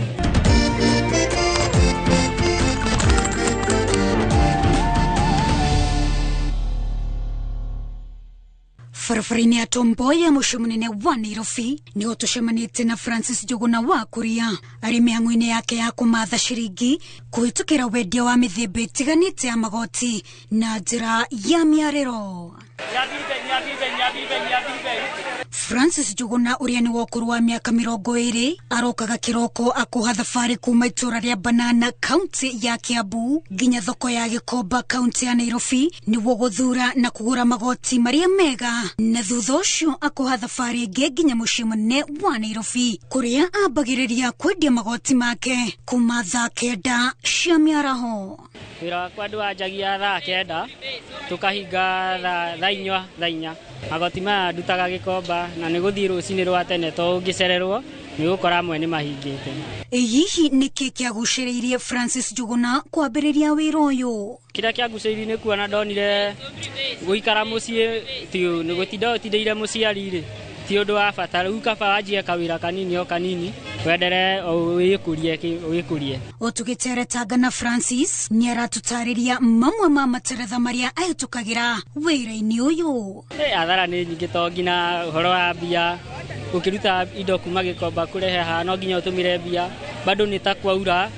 Barabara-inĩ ya Tom Mboya mũciĩ mũnene wa Nairobi nĩho tũcemanĩtie na Francis Njuguna wa Kuria arĩ mĩhang'o-inĩ yake ya kũmatha ciringi kũhĩtũkĩra wendia wa mĩthemba ĩtiganĩte ya magoti na njĩra ya mĩarĩro. Francis Njuguna ũrĩa nĩ wa ũkũrũ wa mĩaka 20 arokaga kĩroko akũha thabarĩ kuma itũra rĩa Banana kaunti ya Kiambu nginya thoko ya Gĩkomba kaunti ya Nairobi nĩguo gũthura na kũgũra magoti marĩa mega, na thutha ũcio akũha thabarĩ ĩngĩ nginya mũciĩ mũnene wa Nairobi kũrĩa ambagĩrĩria kwendia magoti make kuma thaa 9 cia mĩaraho. Wĩra wakwa ndwanjagia thaa 9 tũkahinga thaa 4 Magoti maya ndutaga Gĩkomba na nĩ gũthiĩ rũcinĩ rwa tene to ũngĩcererwo nĩ ũgũkora amwe nĩ mahingĩte. Hihi nĩkĩ kĩagucĩrĩirie Francis Njuguna kwambĩrĩria wĩra ũyũ? Kĩrĩa kĩangucĩrĩirie nĩ kuona ndonire gũikara mũciĩ ti nĩ gũtinda ũtindĩire mũciari rĩ ti ũndũ wa bata, rĩu kaba wanjie kawĩra kanini o kanini wendere wĩkũrie. O tũgĩteretanga na Francis nĩ aratũtarĩria mamwe ma materetha marĩa ahĩtũkagĩra wĩra-inĩ ũyũ. Athara nĩ nyingĩ to nginya ũhoro wa mbia, ũkĩruta indo kuma Gĩkomba kũrehe haha no nginya ũtũmĩre mbia, bado nĩ ta kwaura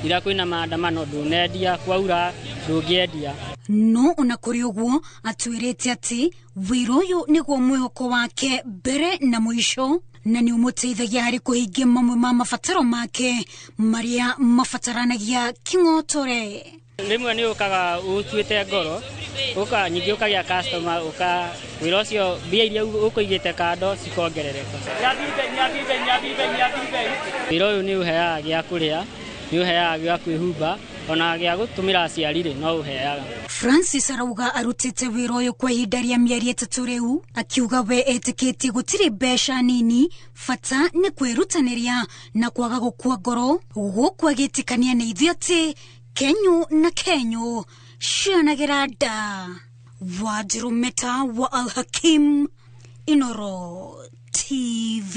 ira kwĩna maandamano ndũnendia, kwaura ndũngĩendia. No ona kũrĩ ũguo atwĩrĩte atĩ wĩra ũyũ nĩguo mwĩhoko wake mbere na mũico na nĩ ũmũteithagia harĩ kũhingia mamwe ma mabataro make marĩa mabataranagia kĩng'otore. Rĩmwe nĩ ũkaga ũtuĩte ngoro, ũka nyingĩ ũkagĩa customer, ũka wĩra ũcio mbia iria ũkũigĩte kando cikongerereka. Wĩra ũyũ nĩ ũheaga gĩa kũrĩa, nĩ ũheaga gĩa kwĩhumba, Ona gĩa gũtũmĩra aciari rĩ, no ũheaga. Francis arauga arutĩte wĩra ũyũ kwa ihinda rĩa mĩeri 3 rĩu, akiuga we etĩkĩtie gũtirĩ mbeca nini, bata nĩ kwĩrutanĩria na kwaga gũkua ngoro, gũkũ agĩtĩkania na ithuĩ atĩ kenyu na kenyu cionagĩra nda. Wanjiru Meta wa Al Hakim, Inoro TV.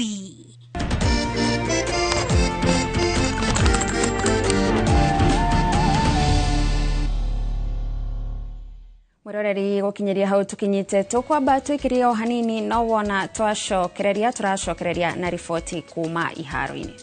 Mwiroreri gukinyiria hau tukinyite tukwamba twikirie o hanini no wona twacokereria turacokereria na riboti kuma iharo-ini.